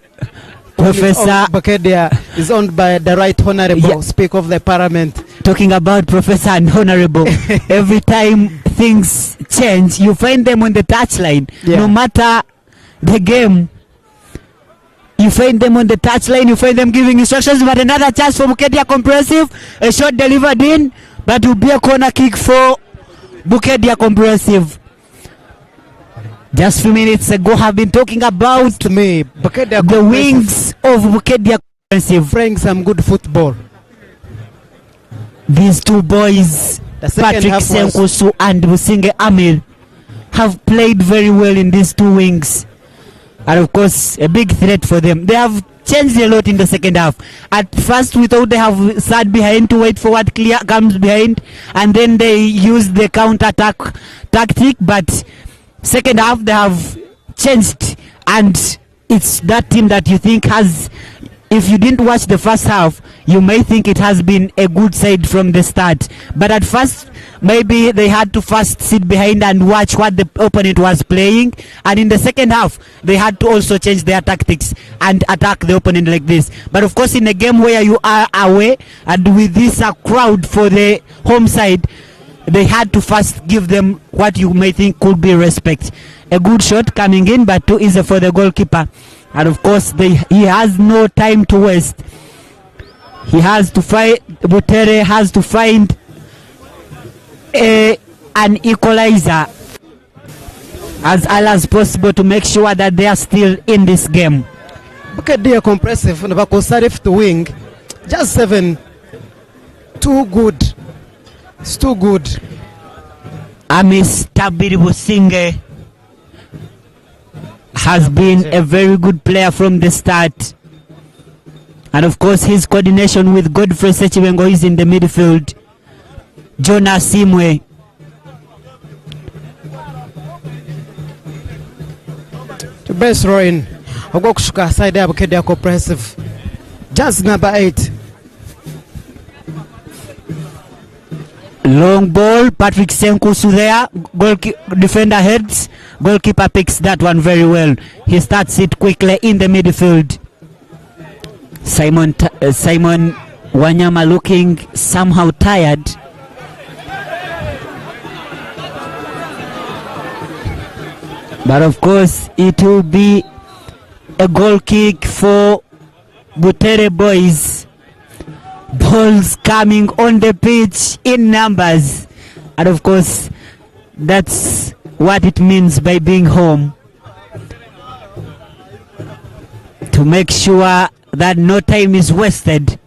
Professor Bukedea is owned by the Right Honorable Speaker of the Parliament. Talking about Professor and Honorable, every time things change, you find them on the touchline. No matter the game, you find them on the touchline, you find them giving instructions. But another chance for Bukedea Comprehensive, a shot delivered in, but will be a corner kick for Bukedea Comprehensive. Just a few minutes ago, have been talking about to me, Bukedea the Comprehensive wings of Bukedea Comprehensive. Playing some good football. These two boys, The second Patrick half was Senkusu and Businge Amir, have played very well in these two wings. And of course, a big threat for them. They have changed a lot in the second half. At first, we thought they have sat behind to wait for what clear comes behind, and then they use the counter-attack tactic. But second half, they have changed, and it's that team that you think has... If you didn't watch the first half, you may think it has been a good side from the start. But at first, maybe they had to first sit behind and watch what the opponent was playing. And in the second half, they had to also change their tactics and attack the opponent like this. But of course, in a game where you are away and with this crowd for the home side, they had to first give them what you may think could be respect. A good shot coming in, but too easy for the goalkeeper. And of course, he has no time to waste. He has to fight. Butere has to find an equalizer as early as possible to make sure that they are still in this game. Bukedea Comprehensive, Nabakosa left wing, just 7. Too good. It's too good. Amis Tabiri Businge has been a very good player from the start. And of course, his coordination with Godfrey Ssekibengo is in the midfield. Jonas Simwe. The best rowing. Ogwokushuka side ya Bukedea Comprehensive. Just number 8. Long ball, Patrick Senkusu there, goal defender heads, goalkeeper picks that one very well. He starts it quickly in the midfield. Simon Wanyama looking somehow tired. But of course, it will be a goal kick for Butere boys. Balls coming on the pitch in numbers. And of course, that's what it means by being home. To make sure that no time is wasted.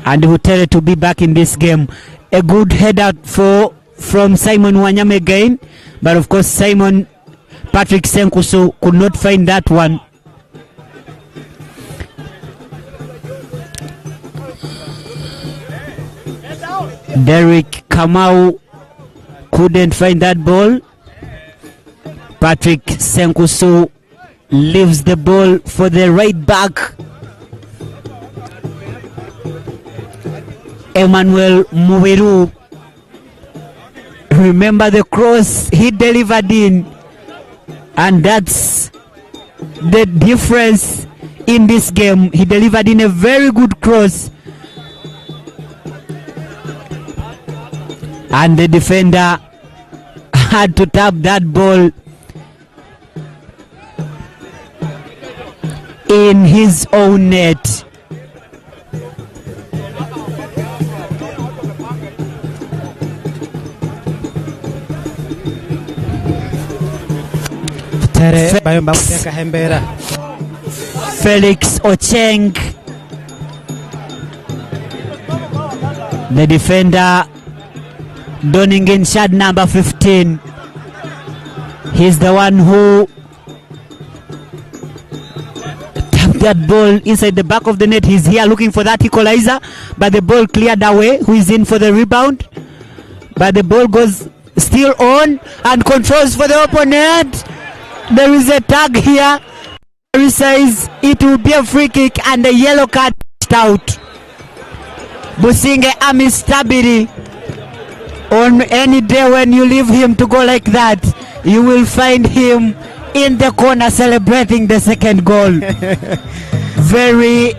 And Butere to be back in this game. A good head out from Simon Wanyama again. But of course, Simon Patrick Senkusu could not find that one. Derek Kamau couldn't find that ball. Patrick Senkusu leaves the ball for the right back, Emmanuel Muwiru. Remember the cross he delivered in, and that's the difference in this game. He delivered in a very good cross, and the defender had to tap that ball in his own net. Butere bayo nibakuteekaho embeera. Felix Ocheng, the defender donning in shirt number 15. He's the one who tapped that ball inside the back of the net. He's here looking for that equalizer, but the ball cleared away. Who is in for the rebound? But the ball goes still on and controls for the opponent. There is a tag here. He says it will be a free kick and a yellow card out. Businge Amistabiri, on any day when you leave him to go like that, you will find him in the corner celebrating the second goal. Very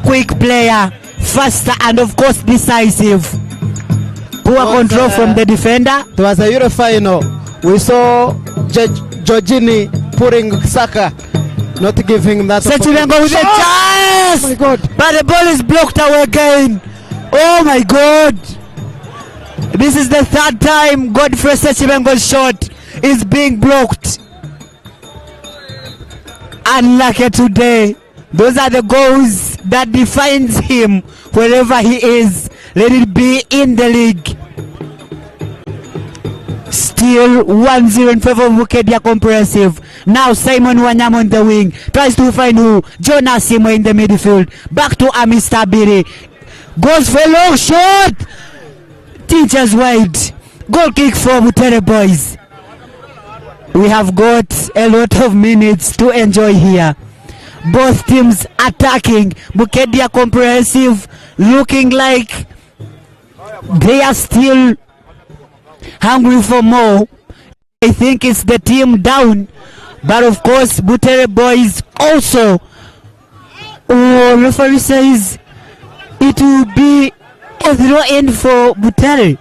quick player, faster and of course decisive. Poor control from the defender. It was a Euro final. We saw Jorginho putting Saka, not giving him that Sechivengo with a chance! Oh my God. But the ball is blocked away again. Oh my God! This is the third time Godfrey Sechivengo's shot is being blocked. Unlucky today. Those are the goals that defines him wherever he is. Let it be in the league. Still 1-0 in favor of Bukedea Comprehensive. Now Simon Wanyama on the wing. Tries to find who? Jonas Simo in the midfield. Back to Amistabiri. Goes for a long shot. Teachers wide. Goal kick for Butere boys. We have got a lot of minutes to enjoy here. Both teams attacking. Bukedea Comprehensive looking like they are still hungry for more. I think it's the team down, but of course Butere boys also. Oh, referee says it will be a throw in for Butere.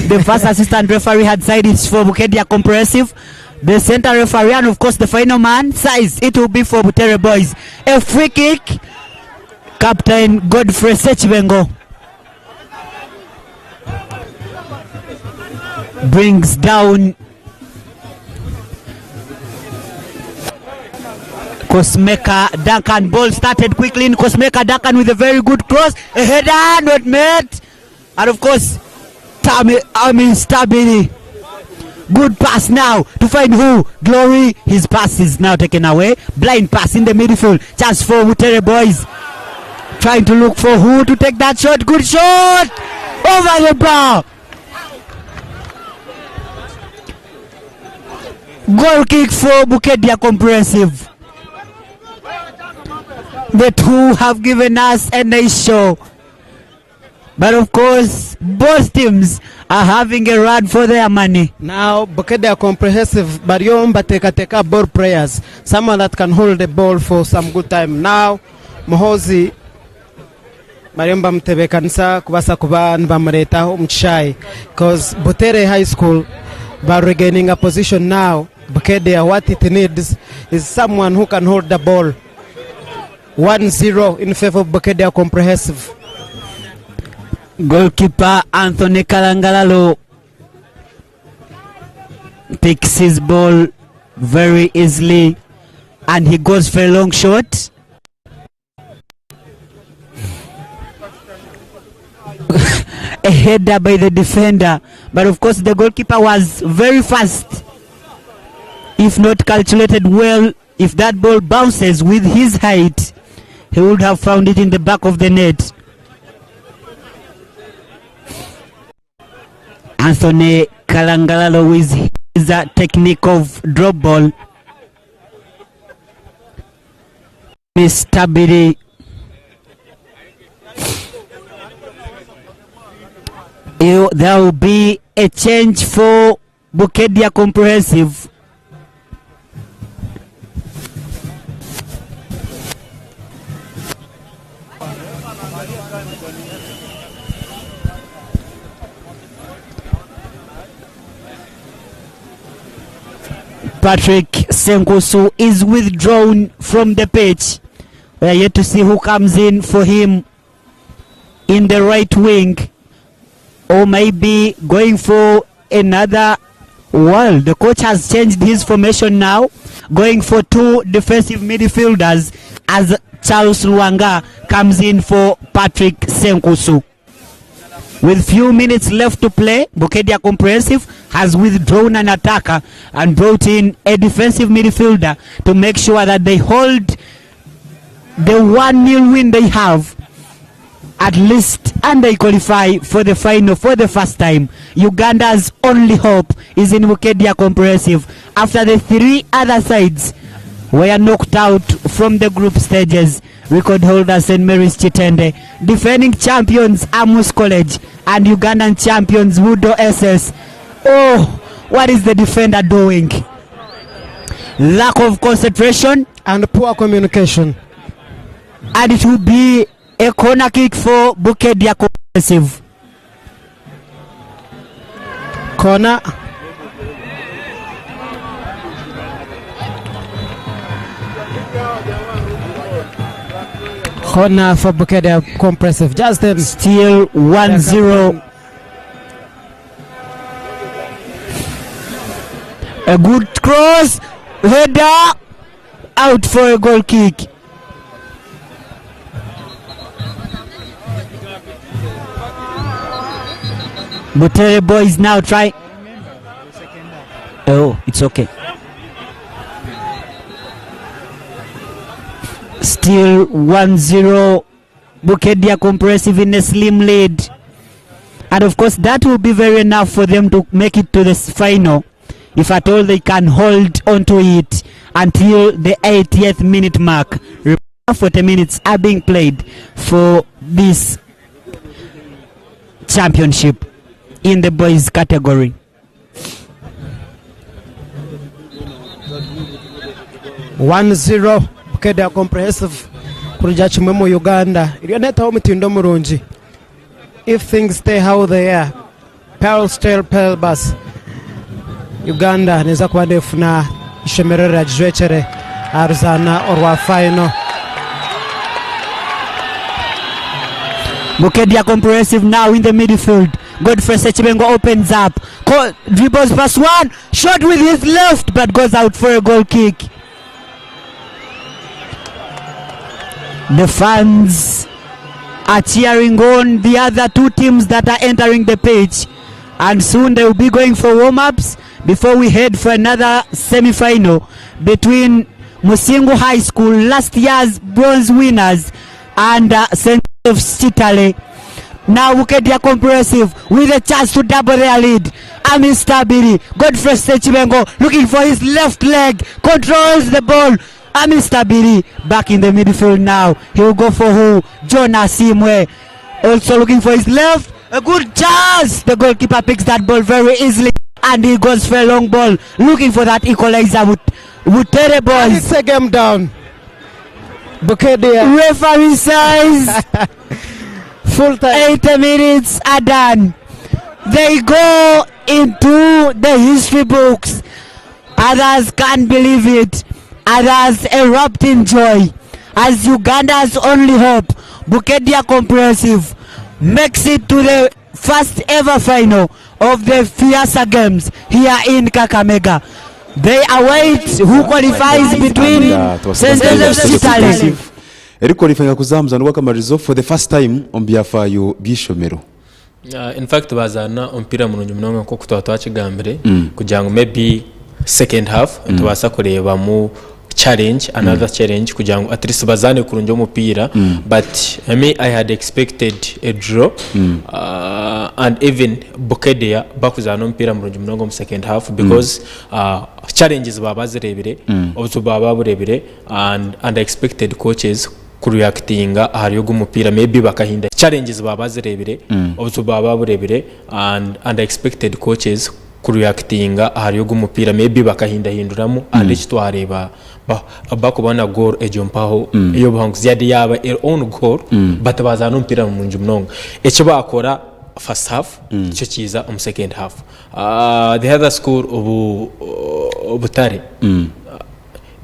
The first assistant referee had said it's for Bukedea Comprehensive. The center referee and of course the final man says it will be for Butere boys. A free kick. Captain Godfrey Sechivengo brings down Kosmeka Duncan. Ball started quickly in Kosmeka Duncan with a very good cross. A header not met. And of course, Tami Stabili. Good pass now to find who? Glory. His pass is now taken away. Blind pass in the midfield. Chance for Butere boys. Trying to look for who to take that shot. Good shot! Over the bar. Goal kick for Bukedea Comprehensive. The two have given us a nice show. But of course, both teams are having a run for their money. Now, Bukedea Comprehensive, bariyo nibateekateeka ball players, someone that can hold the ball for some good time. Now, Muhozi bariyo nibamutebeekanisa kubaasa kuba nibamureeta omu kishaayi because Butere High School ba regaining a position now. Bukedea, what it needs is someone who can hold the ball. 1-0 in favor of Bukedea Comprehensive. Goalkeeper Anthony Kalangalalo picks his ball very easily and he goes for a long shot. A header by the defender, but of course the goalkeeper was very fast. If not calculated well, if that ball bounces with his height, he would have found it in the back of the net. Anthony Kalangalalo with his technique of drop ball. Mr. Biri. There will be a change for Bukedea Comprehensive. Patrick Senkusu is withdrawn from the pitch. We are yet to see who comes in for him in the right wing or maybe going for another. Well, the coach has changed his formation now, going for two defensive midfielders as Charles Luanga comes in for Patrick Senkusu. With few minutes left to play, Bukedea Comprehensive has withdrawn an attacker and brought in a defensive midfielder to make sure that they hold the 1-0 win they have at least and they qualify for the final for the first time. Uganda's only hope is in Bukedea Comprehensive after the three other sides were knocked out from the group stages. Record holder St. Mary's Chitende, defending champions Amus College and Ugandan champions Wudo SS. Oh, what is the defender doing? Lack of concentration and poor communication. And it will be a corner kick for Bukedea Comprehensive. Corner. Corner for Bukedea Comprehensive. Justin. Still 1-0. A good cross. Header. Out for a goal kick. Butere boys now try. Oh, it's okay. Still 1-0. Bukedea Comprehensive in a slim lead. And of course, that will be very enough for them to make it to the final, if at all they can hold onto it until the 80th minute mark. 40 minutes are being played for this championship in the boys category. 1-0 Bukedea Comprehensive kurugira kimwe mu Uganda eriyo neetaho omutindo murungi. If things stay how they are, pearl still pearl bus, Uganda neeza kuba neefuna ishomero riragijwekyere aha ruzaana orwa final. Bukedea Comprehensive now in the midfield. Godfrey Sechibengo opens up. Dribbles past one. Shot with his left, but goes out for a goal kick. The fans are cheering on the other two teams that are entering the pitch. And soon they will be going for warm-ups before we head for another semi-final between Musingu High School, last year's bronze winners, and St. Joseph's Chitale. Now Bukedea Comprehensive with a chance to double their lead. Amis Tabiri, Godfrey Sechibengo looking for his left leg, controls the ball. Amis Tabiri back in the midfield now. He will go for who? Jonas Simwe. Also looking for his left. A good chance. The goalkeeper picks that ball very easily and he goes for a long ball, looking for that equalizer with Butere boys. It's a game down. Bukedea. Referee says full time. 80 minutes are done. They go into the history books. Others can't believe it. Others erupt in joy as Uganda's only hope, Bukedea Comprehensive, makes it to the first ever final of the FEASSSA Games here in Kakamega. They await who qualifies between St. Joseph's Chitale. Erikwalifyinga kuza aha muzaano gw'akamaririzo for the first time omu byafaayo by'eishomero. In fact bazaana omupiira murungi munonga nk'oku twaba twakigambire kugira ngu maybe second half nitubaasa kureebamu challenge, another challenge kugira ngu at least bazaane kurungi omupiira but me I had expected a draw and even Bukedea bakuzaana omupiira murungi munonga omu second half because challenges baaba bazireebire, obuzibu baaba babureebire and and I expected coaches kureactinga ahari ogu omupiira maybe bakahinda challenges baaba bazireebire, obuzibu baaba babureebire and and I expected coaches kureactinga ahari ogu omupiira maybe bakahindahinduramu and eki twareeba bakuba na goal egyo mpaho ey'obuhanguzi yade yaaba eri own goal but bazaana omupiira murungi munonga. Eki baakora first half tikyo kiiza omu second half. The other school obu Butare.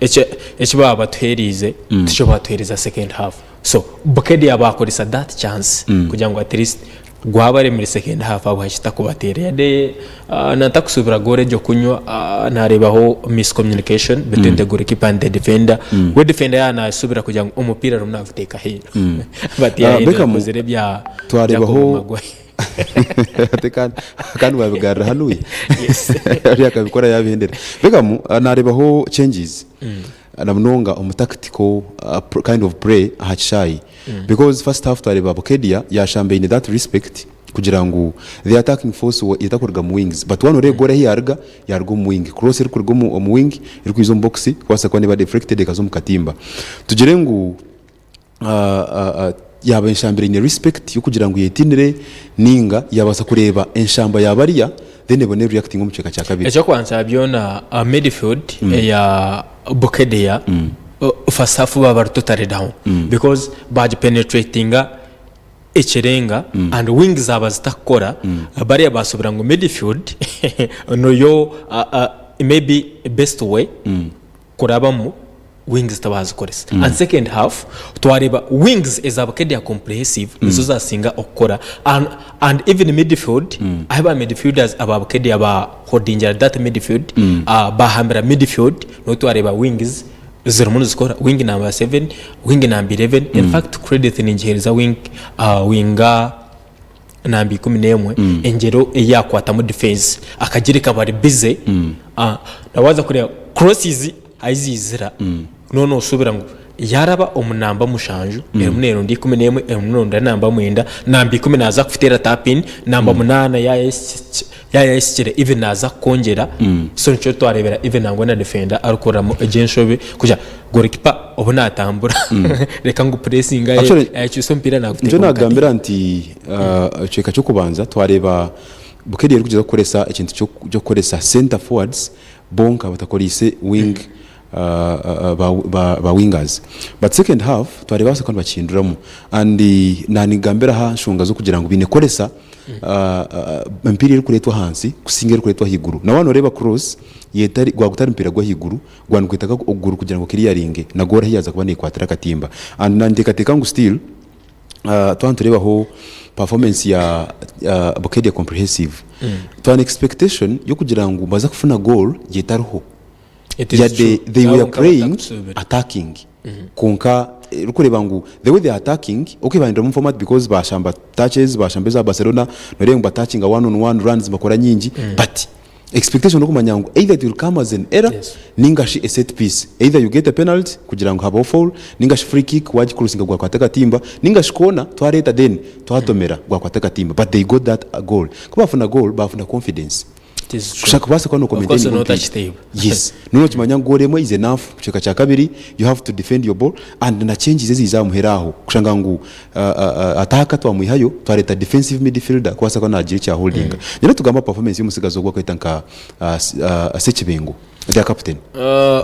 Eki eki baaba batuheeriize tikyo baatuheereza second half. So Bukedea baakoresa that chance kugira ngu at least gwabaremire second half ahabwaki takubateera. Yade natakusuubira goal egyo kunywa naareebaho miscommunication between the goalkeeper and the defender. We defender yaaba naasuubira kugira ngu omupiira arimu naaguteeka aheeru but yaahindura Beckham akozire ebya twareebaho Jacob Maguire. Ate kandi kandi wabigarura hanuya Yes. Ariya akabikora yabihendera. Beckham narebaho changes na munonga omu tactical kind of play aha kishaayi because first half twareba Bukedia yashamba eine that respect kugira ngu the attacking force etakuruga mu wings but waaba noreeba goal ahi yaruga, yaruga omu wing. Cross erikuruga omu wing erikwija omu box kubaasa kuba neba deflected ekaza omu katimba. Tugire ngu yaaba enshamba eine respect y'okugira ngu yetiinire ninga yabaasa kureeba enshamba ya bariya then ebone reacting omu kicweka kya kabiri. Eky'okubanza byona midfield eya Bukedea first half baba bari totally down because bagipenetratinga ekirenga and wing zaba zitakukora bariya basobora ngu midfield niyo maybe best way kurabamu wings tibazikoresa and second half twareba wings eza Bukedea comprehensive nizo zasinga okukora and, and even midfield ahi ba midfielders aba Bukedea ba holdingira that midfield bahambira midfield niho twareba wings zirimu nizikora wing number 7 wing number 11 in fact credit ningihereza wing winga namba 11 engyero ei yakwatamu defense akagireka bari busy na waaza kureeba crosses ahi ziizira noona nooshubira ngu yaaraba omu namba mushanju erimu neeronda 11 erimu neeronda namba mwenda namba ikumi naaza kukuteera tap in namba munaana yaayesikire even naaza kukwongyera so nikyo twareebera even nangwa na defender arikuriramu egyo enshobe kugira goalkeeper obu naatambura reka ngu puresinga ye Actually, yakyusa omupiira nikyo naaguteeka omu katimba. nagambira nti ekicweka ky'okubanza twareeba Bukedea erikugyezaho kukoresa ekintu ky'okukoresa centre forwards bonka batakoreise wing ba wingers but second half twareeba baasa kuba nibakihinduramu and nanigambira aha nshonga z'okugira ngu baine kukoresa emipiira erikureetwa ahansi kusinga erikureetwa ahaiguru. Na waaba nooreeba cross gwaba gutari mupiira gw'ahaiguru gwaba nigwetaaga okuguru kugira ngu okiriyaringe na goal ahu yaaza kuba neekwatira akatimba and ninteekateeka ngu still twaba nitureebaho performance ya Bukedea Comprehensive twaba na expectation y'okugira ngu nibaza kufuna goal etariho. It is Yadde true. they Nabo were nka playing batakusuubira. attacking kwonka orikureeba ngu the way they are attacking okay bahinduramu format because bashamba touches bashamba eza Barcelona noreeba ngu batachinga one on one runs nibakora nyingi but expectation nokumanya ngu either it will come as an error Yes. ninga shi a set piece either you get a penalty kugira ngu habeho foul ninga shi free kick wagicrossinga gwakwata akatimba ninga shi corner twareeta then twatomera gwakwata akatimba but they got that goal ku bafuna goal bafuna confidence. It is true. Kushaka kubaasa kuba Of course nokomaintaininga omupiira. notakiteeba. Yes. Noba nokimanya ngu goal emwe is enough ekicweka kya kabiri you have to defend your ball and na changes eziija aha muheru aho kushanga ngu attacker twamwihayo twareeta defensive midfielder kubaasa kuba nagira eki yaholdinga. Nyowe tugamba aha performance y'omutsigazi ogu akweta nka Ssekibengo their captain.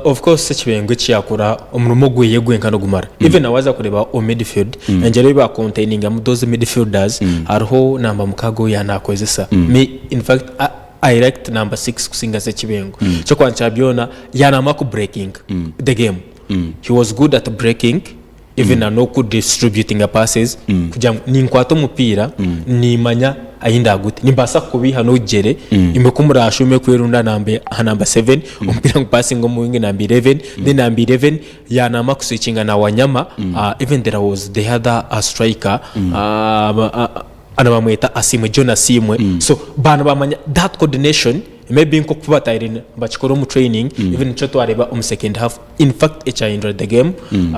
Of course Ssekibengo eki yakora omurimo gweye gwenka nigumara. Even na waaza kureeba omu midfield engyero ei ba containingamu those midfielders hariho namba mukaaga ou yaanakozesa. Me in fact I liked number 6 kusinga Ssekibengo. Eky'okubanza kya byona yaanama ku breakinga the game. He was good at breaking even na n'oku distributinga passes kugira ngu ninkwata omupiira nimanya ahi ndagute. Nimbaasa kukubiiha n'orugyere imwe ku muraashume kwerunda aha namba 7 omupiira ngupasinge omu wing namba 11 then namba 11 yaanama kuswikinga na Wanyama even there was the other striker nibamweta Asiimwe John Asiimwe so baaba nibamanya that coordination maybe nk'oku bataaire nibakikora omu training even nikyo twareeba omu second half in fact ekyahindura the game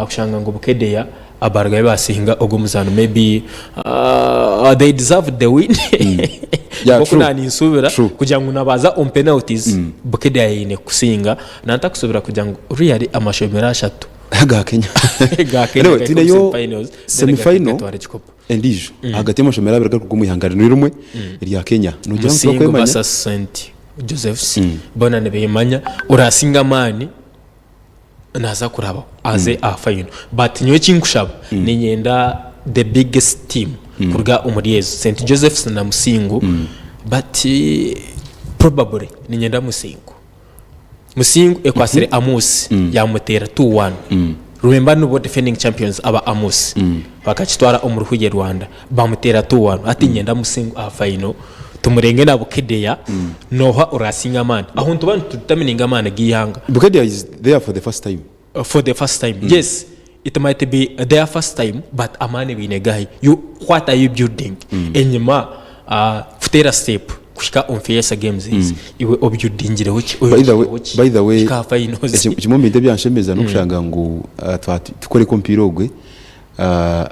kushanga ngu Bukedea barugayo basinga ogwo omuzaano maybe they deserved the win Yeah, nk'oku true. naninsuubira True. kugira ngu nabaza omu penalties Bukedea eine kusinga nantakusuubira kugira ngu really amashomero ashatu Aga Kenya. ga Kenya Anyway, gahika omu twineyo semi-finals, then semi-final gatwara ekikopo. endiijo ahagati y'amashomero abiri agarikuruga omu ihanga rimwe rimwe erya Kenya. Noogira ngu Musingo tibakwemanya? versus St Joseph's boona nibeemanya orasinga amaani naaza kurabaho aze aha final but nyowe ekinkushaba niinyenda the biggest team kuruga omuri ezo St Joseph's na Musingo but probably niinyenda Musingo. Musingu ekwatsire Amusi yamuteera 2-1. Remember nibo defending champions aba Amusi. Bakakitwara omuri Huye Rwanda bamuteera 2-1. Hati niinyenda Musingu aha final tumurenge na Bukedea nooha orasinga amaani. Aho nituba nitudetermininga amaani g'eihanga. Bukedea is there for the first time. For the first time yes it might be their first time but amaani baine gahi you what are you building enyima kuteera step kuhika omu Fiesta games ezi iwe obuildingireho ki By the way, oyokireho ki by the way kuhika aha finals kimwe omu bintu ebyanshemeza n'okushanga ngu twa tukoreka omupiira ogwe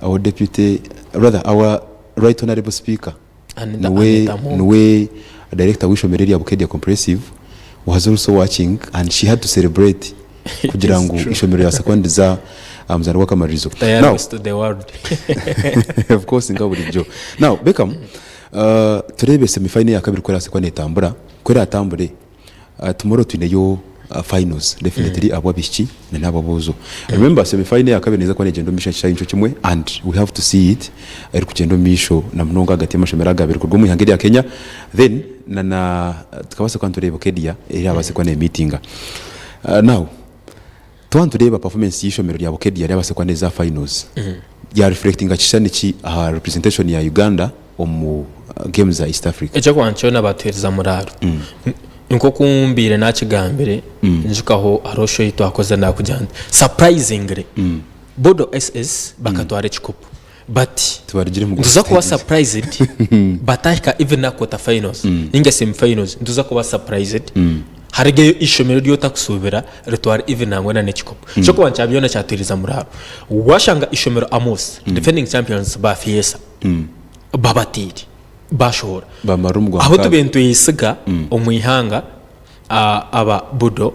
our deputy rather our right honorable speaker Anita niwe Anita Among. niwe director w'ishomero erya Bukedea Comprehensive was also watching and she had to celebrate It kugira is ngu true. ishomero ryabaasa kuba niriza aha muzaano gw'akamaririzo. Now Diaries to the world. of course nka burijjo. Now Beckham tureebe semi final eyakabiri ku erabaase kuba netambura, ku eratambure Tomorrow twineyo finals definitely ahabw'abaishiki na n'ababoojo. Remember semi final eya kabiri neeza kuba negyenda omu maisho aha kishaayi nikyo kimwe and we have to see it erikugyenda omu maisho na munonga ahagati y'amashomero aga abiri kuruga omu ihanga erya Kenya then na na tukabaasa kuba nitureeba Okedia eraabaase kuba neemiitinga. Now twaba nitureeba performance y'eishomero rya Bukedea ryabaasa kuba neeza aha finals ya reflectinga kishushani ki aha representation ya Uganda omu games za East Africa? Eky'okubanza kyona batuheereza muraaro. Nk'oku mbaire naakigambire, njukaho hariho show ei twakozire naakugira nti surprisingly Budo SS bakatwara ekikopo but Tibarugire mu nituza kuba stages. surprised batahika even na quarter finals ninga semi finals nituza kuba surprised harigeyo eishomero eri otakusuubira ritware even nangwa na n'ekikopo. Eky'okubanza kya byona kyatuheereza muraaro waashanga eishomero Amos defending champions ba Fiesa babateire bashohora. Bamara omu Abu Gwamukaaga. tubaire nitwesiga omu ihanga aba Budo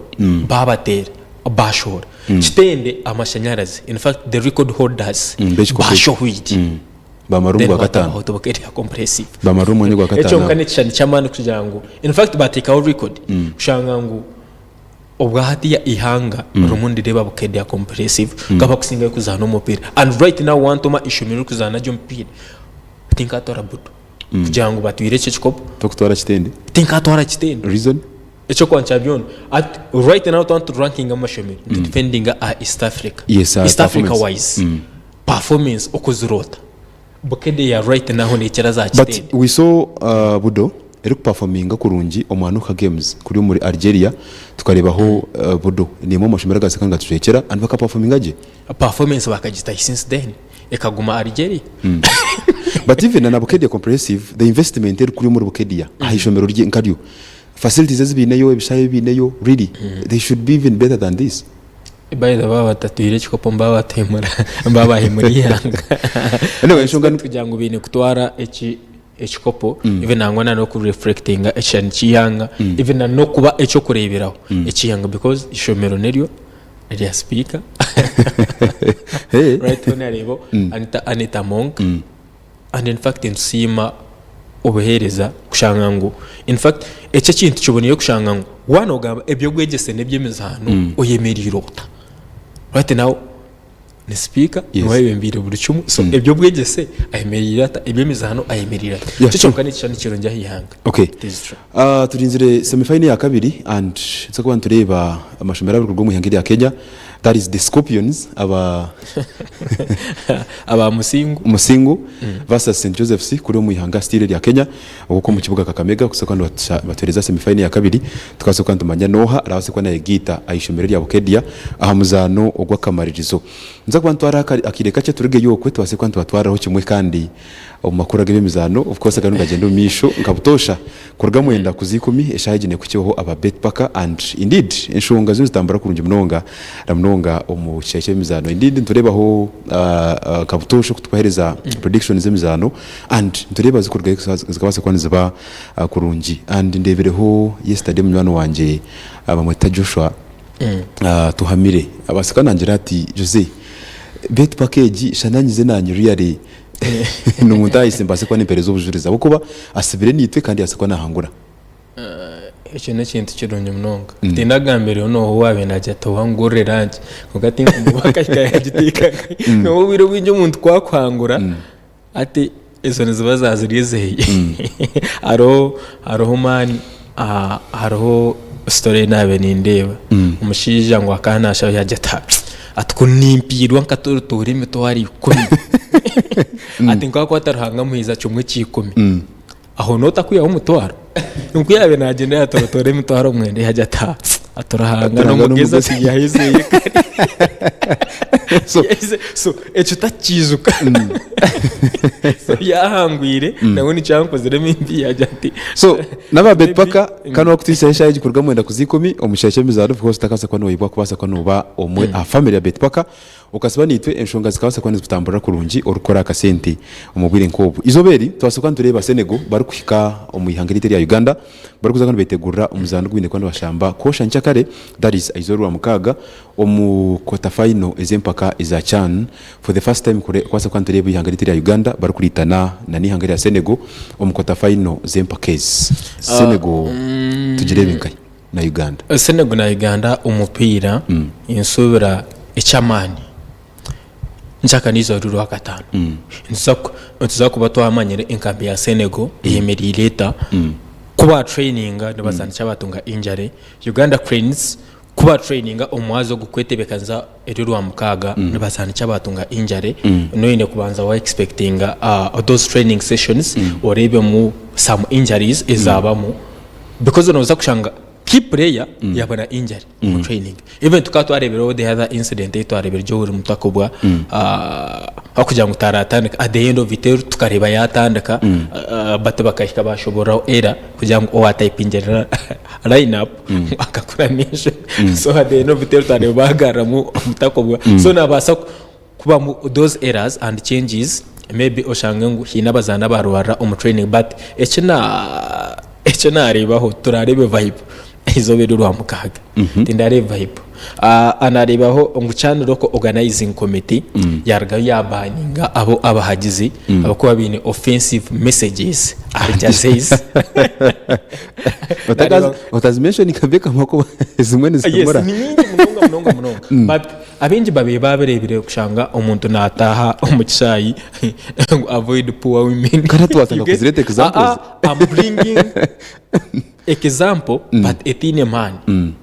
babateera bashohora. Kitende amashanyarazi in fact the record holders b'ekikopo ekyo. bashohwire. Bamara omu Then Gwakataano. hatabaho Bukedea Comprehensive. Bamara omwanya gwa Ekyo kataano nka aho. n'ekishushani ky'amaani kugira ngu in fact bateekaho record kushanga ngu Obwa hatiya eihanga rirumu nirireeba Bukedea Comprehensive nk'abakusingayo kuzaana omupiira and right now wantuma eishomero ririkuzaana gye omupiira tinkatwara Budo kugira ngu batwire eki ekikopo Tokutwara Kitende? tinkatwara Kitende. Reason? Eky'okuba kya byona at right now twaba nitu rankinga amashomero nitu dependinga aha East Africa. Yes, aha East Africa performance. wise performance okuziroota Bukedea right now nekira za But Kitende. we saw Budo erikuperforminga kurungi omu Anuka games kuri omuri Algeria tukarebaho Budo nemwe omu mashomero agabaasa kuba nigatujwekyera and bakaperforminga gye. Performance bakagitahi since then ekaguma Algeria. But even na Bukedea comprehensive the investment erikuri omuri Bukedea aha ishomero rye nkaryo facilities ezi baineyo ebishaayi ebi baineyo really they should be even better than this. By the way batatwire ekikopo mbabahemura mbabahemura eihanga. Anyway, enshonga ni- kugira ngu baine kutwara eki ekikopo even nangwa na n'oku reflectinga ekishushani ky'eihanga even na n'okuba ekyokureeberaho eky'eihanga because ishomero niryo rya sipiika Hey. right honorable Anita Anita Among and in fact nitusiima obuheereza kushanga ngu in fact eki ekintu kiboniire kushanga ngu waaba nogamba eby'obwegyese n'eby'emizaano oyemereire ota right now ni sipiika Yes. niwe ayebembeire buri kimwe so eby'obwegyese ayemereire ata eby'emizaano ayemereire ata Yeah, ekyo true. kyonka n'ekishushani kirungi aha ihanga Okay. It is true. Turinzire semi final eya kabiri and nituza kuba nitureeba amashomero abari kuruga omu ihanga erya Kenya that is the Scorpions aba Aba Musingu. Musingu versus St Joseph's kuri omu ihanga still erya Kenya okwo omu kibuga Kakamega kuza kuba nibatuhereza semi final eya kabiri tukabaasa kuba nitumanya noha arabaase kuba nayegaita aha ishomero erya Bukedea aha muzaano ogw'akamaririzo. Nituza kuba nitutwara akaire kakye turugeyo okwe tubaase kuba nitubatwariraho kimwe kandi omu makuru ag'eby'emizaano of course agariyo nigagyenda omu maisho nka butoosha kuruga mwenda kuza ikumi eshaaha egi neekuhikyeho aba Betparker and indeed enshonga ziriyo nizitambura kurungi munonga na munonga omu kishaayi ky'eby'emizaano indeed nitureebaho nka butoosha oku turikubaheereza predictions z'emizaano and nitureeba zirikurugayo zikabaasa kuba niziba kurungi and ndeebireho yesterday munywani wangye bamweta Joshua Tuhamire abaasa kuba nangira ati Jose Betparker egi shana nyize nanye really N'omuntu ahise mbaase kuba nimpereza obujurizi ahabw'okuba asibire naitwe kandi yabaasa kuba naahangura. Ekyo n'ekintu kirungi munonga. Tindagambire n'oha owaabaire naagira ati owangurire rangi kwonka tinkumanya akahika yaagiteeka nkahi. Kwonka obwire obwingi omuntu ku akuhangura hati ezo niziba zaazirya ezeye. Hariho hariho maani hariho. story ei naabaire nindeeba. Omushaija ngu akaba naashaba yaagira ati, "Ha, ati ku nimpiirwa nkatoorotoora emitwaro ikumi." Ati nkakwata Ruhanga muhiiza kimwe kya ikumi. Aho notakwihaho omutwaro? Nikwo yaabaire naagyenda yaatorotoora emitwaro mwenda yaagira ati, "Ha, ati Ruhanga Ruhanga n'omugezi n'omugezi." ati yahaizeyo kare." So, So ekyo takiijuka. So yaahangwire nawe nikyo yankozire maybe yaagira ati so n'aba maybe betpaka kandi wakutwisa eshaaha egi kuruga mwenda kuza ikumi omu kishaayi ky'emizaano of course otakabaasa kuba noyebwa kubaasa kuba nooba omwe aha family ya betpaka Okasiba naitwe enshonga zikabaasa kuba nizikutamburira kurungi orikukora akasente omu bwire nk'obu. Eizooba eri tubaasa kuba nitureeba Senegal barikuhika omu ihanga ryaitu erya Uganda barikuza kuba nibetegurira omuzaano ogu baine kuba nibashamba kwosha nkyakare that is eizooba Orwamukaaga omu quarter final ez'empaka eza CHAN for the first time kubaasa kuba nitureeba eihanga ryaitu erya Uganda barikuritana na n'eihanga erya Senegal omu quarter final z'empaka ezi. Senegal tugireebe nkahi? Na Uganda. Senegal na Uganda omupiira ninsuubira eky'amaani nkyaka n'eizooba ry'orwakataano nituza kuba twamanyire enkambi ya Senegal eyemereire eta, ku baatrayininga nibazaanisa baatunga injury, Uganda Cranes ku baatrayininga omu mwazyo ogw'okwetebeekanisa ery'orwamukaaga nibazaanisa baatunga injury, noine kubanza wa expectinga those training sessions oreebemu some injuries ezaabamu. Because noza kushanga key player yabona injury omu training. Even tukaba twarebireho the other incident ei twarebire Joel Mutakubwa ahakugira ngu taratandika at the end of it tukareba yatandika but bakahika bashoboraho error kugira ngu owa typingire line up akakoramu enshobi. So at the end of it twareba bagaruramu Mutakubwa. So nabasa kubamu those errors and changes maybe oshange ngu haine abazaani abarwarira omu training but eki na eki nareebaho turareebe vibe eizooba eri orwamukaaga tindareeba vibe nareebaho ngu Chan Local Organizing Committee yarugayo yabaninga abo abahagizi abakuba baine offensive messages ahari jerseys. Otazimentioninga Beckham ahakuba ezimwe Yes, nizihemura. ni nyingi munonga munonga munonga but Abaingi babaire babireebire kushanga omuntu nataaha omu kishaayi ngu avoid poor women. Kandi hati watandika kuzireeta examples. Ah, ah, I'm bringing example but etaine maani.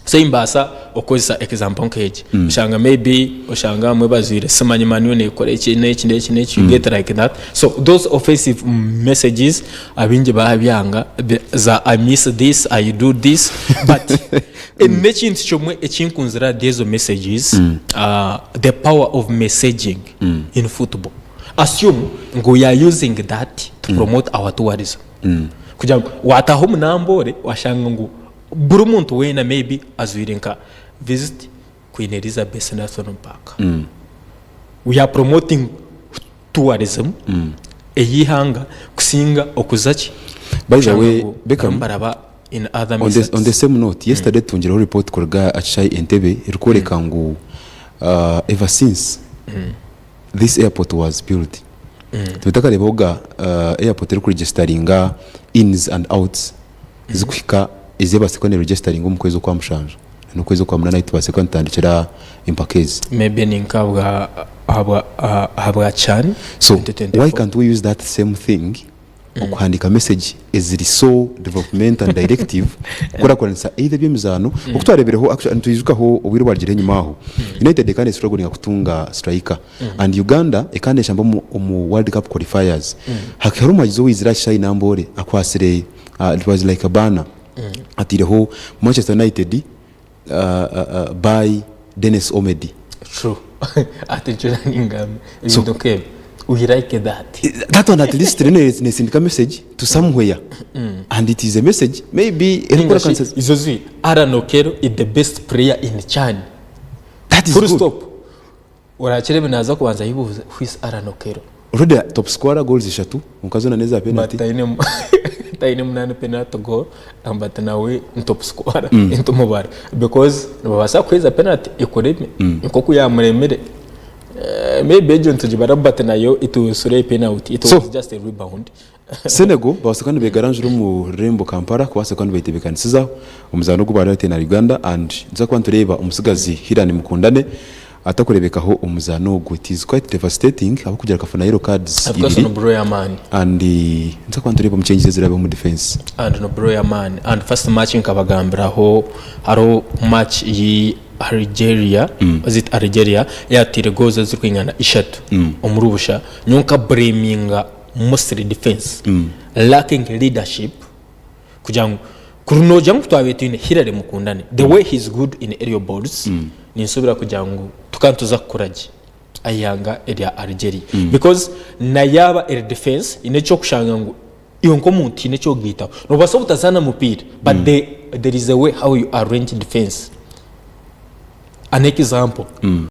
So nimbaasa okukozesa example nk'egi. Oshanga maybe oshanga abamwe bajwaire simanyi mani yo nekora eki n'eki n'eki n'eki you get like that. So those offensive messages abaingi babyanga za I miss this, I do this but N'ekintu kimwe ekinkunzire ahari ezo messages, the power of messaging in football. Assume ngu we are using that to promote our tourism. Kugira ngu wataha omu Namboole washanga ngu buri muntu weena maybe ajwaire nka visit Queen Elizabeth National Park. We are promoting tourism ey'eihanga kusinga okuza ki? By the Kushanga way, ngu Beckham, barimu baraba in other On the, on the methods. same note, yesterday tungireho report kuruga aha kishaayi Entebbe erikworeka ngu uh, ever since this airport was built, tibitakareebahoga uh, airport erikuregisteringa ins and outs zikuhika ezi ebaase kuba neregisteringa omu kwezi okwa mushanju n'okwezi okwa munaana ahu tubaase kuba nitutandikira empaka ezi. Maybe ni nk'ahabwa ahabwa ahabwa CHAN So why 2024. can't we use that same thing okuhandiika message eziri so development and directive kukurakuranisa either eby'emizaano oku twareebireho actually nitwijukaho obwire obwarigireho enyima aho United ekaba nestrugglinga kutunga striker and Uganda ekaba neshamba omu omu World Cup qualifiers hakaba hariho omuhagizi owaizire aha kishaayi Namboole akwatsire it was like a banner ataireho Manchester United by Denis Omedi. True. Ati nikyo ningamba ebintu nk'ebyo. We like that. That one at least rero nesindika message to somewhere and it is a message maybe Ninga shi izo zi Allan Okello is the best player in CHAN. That is Full good. stop. Orakirebe naza kubanza ayebuuze who is Allan Okello. Already top scorer goals ishatu kwonka zoona n'eza penalty. But taine taine munani penalty goal but nawe ni top scorer nitumubara because nibabaasa kukuheereza penalty ekureme nk'oku yaamuremire. Maybe egyo nitugibara but nayo it was through a penalty it So- was just a rebound. Senegal babaasa kuba nibegaranjura omu rurembo Kampala kubaasa kuba nibetebeekanisizaho omuzaano ogu barateere na Uganda and nituza kuba nitureeba omutsigazi Hiran Mukundane. Atakurebekaho omuzaani ogu it is quite devastating ahabw'okugira akafuna yellow cards Of course ibiri no bro y'amaani. and nituza kuba nitureeba omu changes ezirabeho omu defence. And no bro y'amaani and first match nkabagambiraho hariho match yi Algeria is it Algeria eyatiire goals ezirikwingana ishatu omuri busha nyowe nka blaminga mostly defence lacking leadership kugira ngu kuri nogira ngu twabaire twine Hillary Mukundane the way he's good in aerial balls ninsuubira kugira ngu tukaba nituza kukora gye aha ihanga erya Algeria because na yaaba eri defense haine eky'okushanga ngu iwe nk'omuntu haine eki orikugaitaho noobaasa obutazaana mupiira but the, there is a way how you arrange defense an example.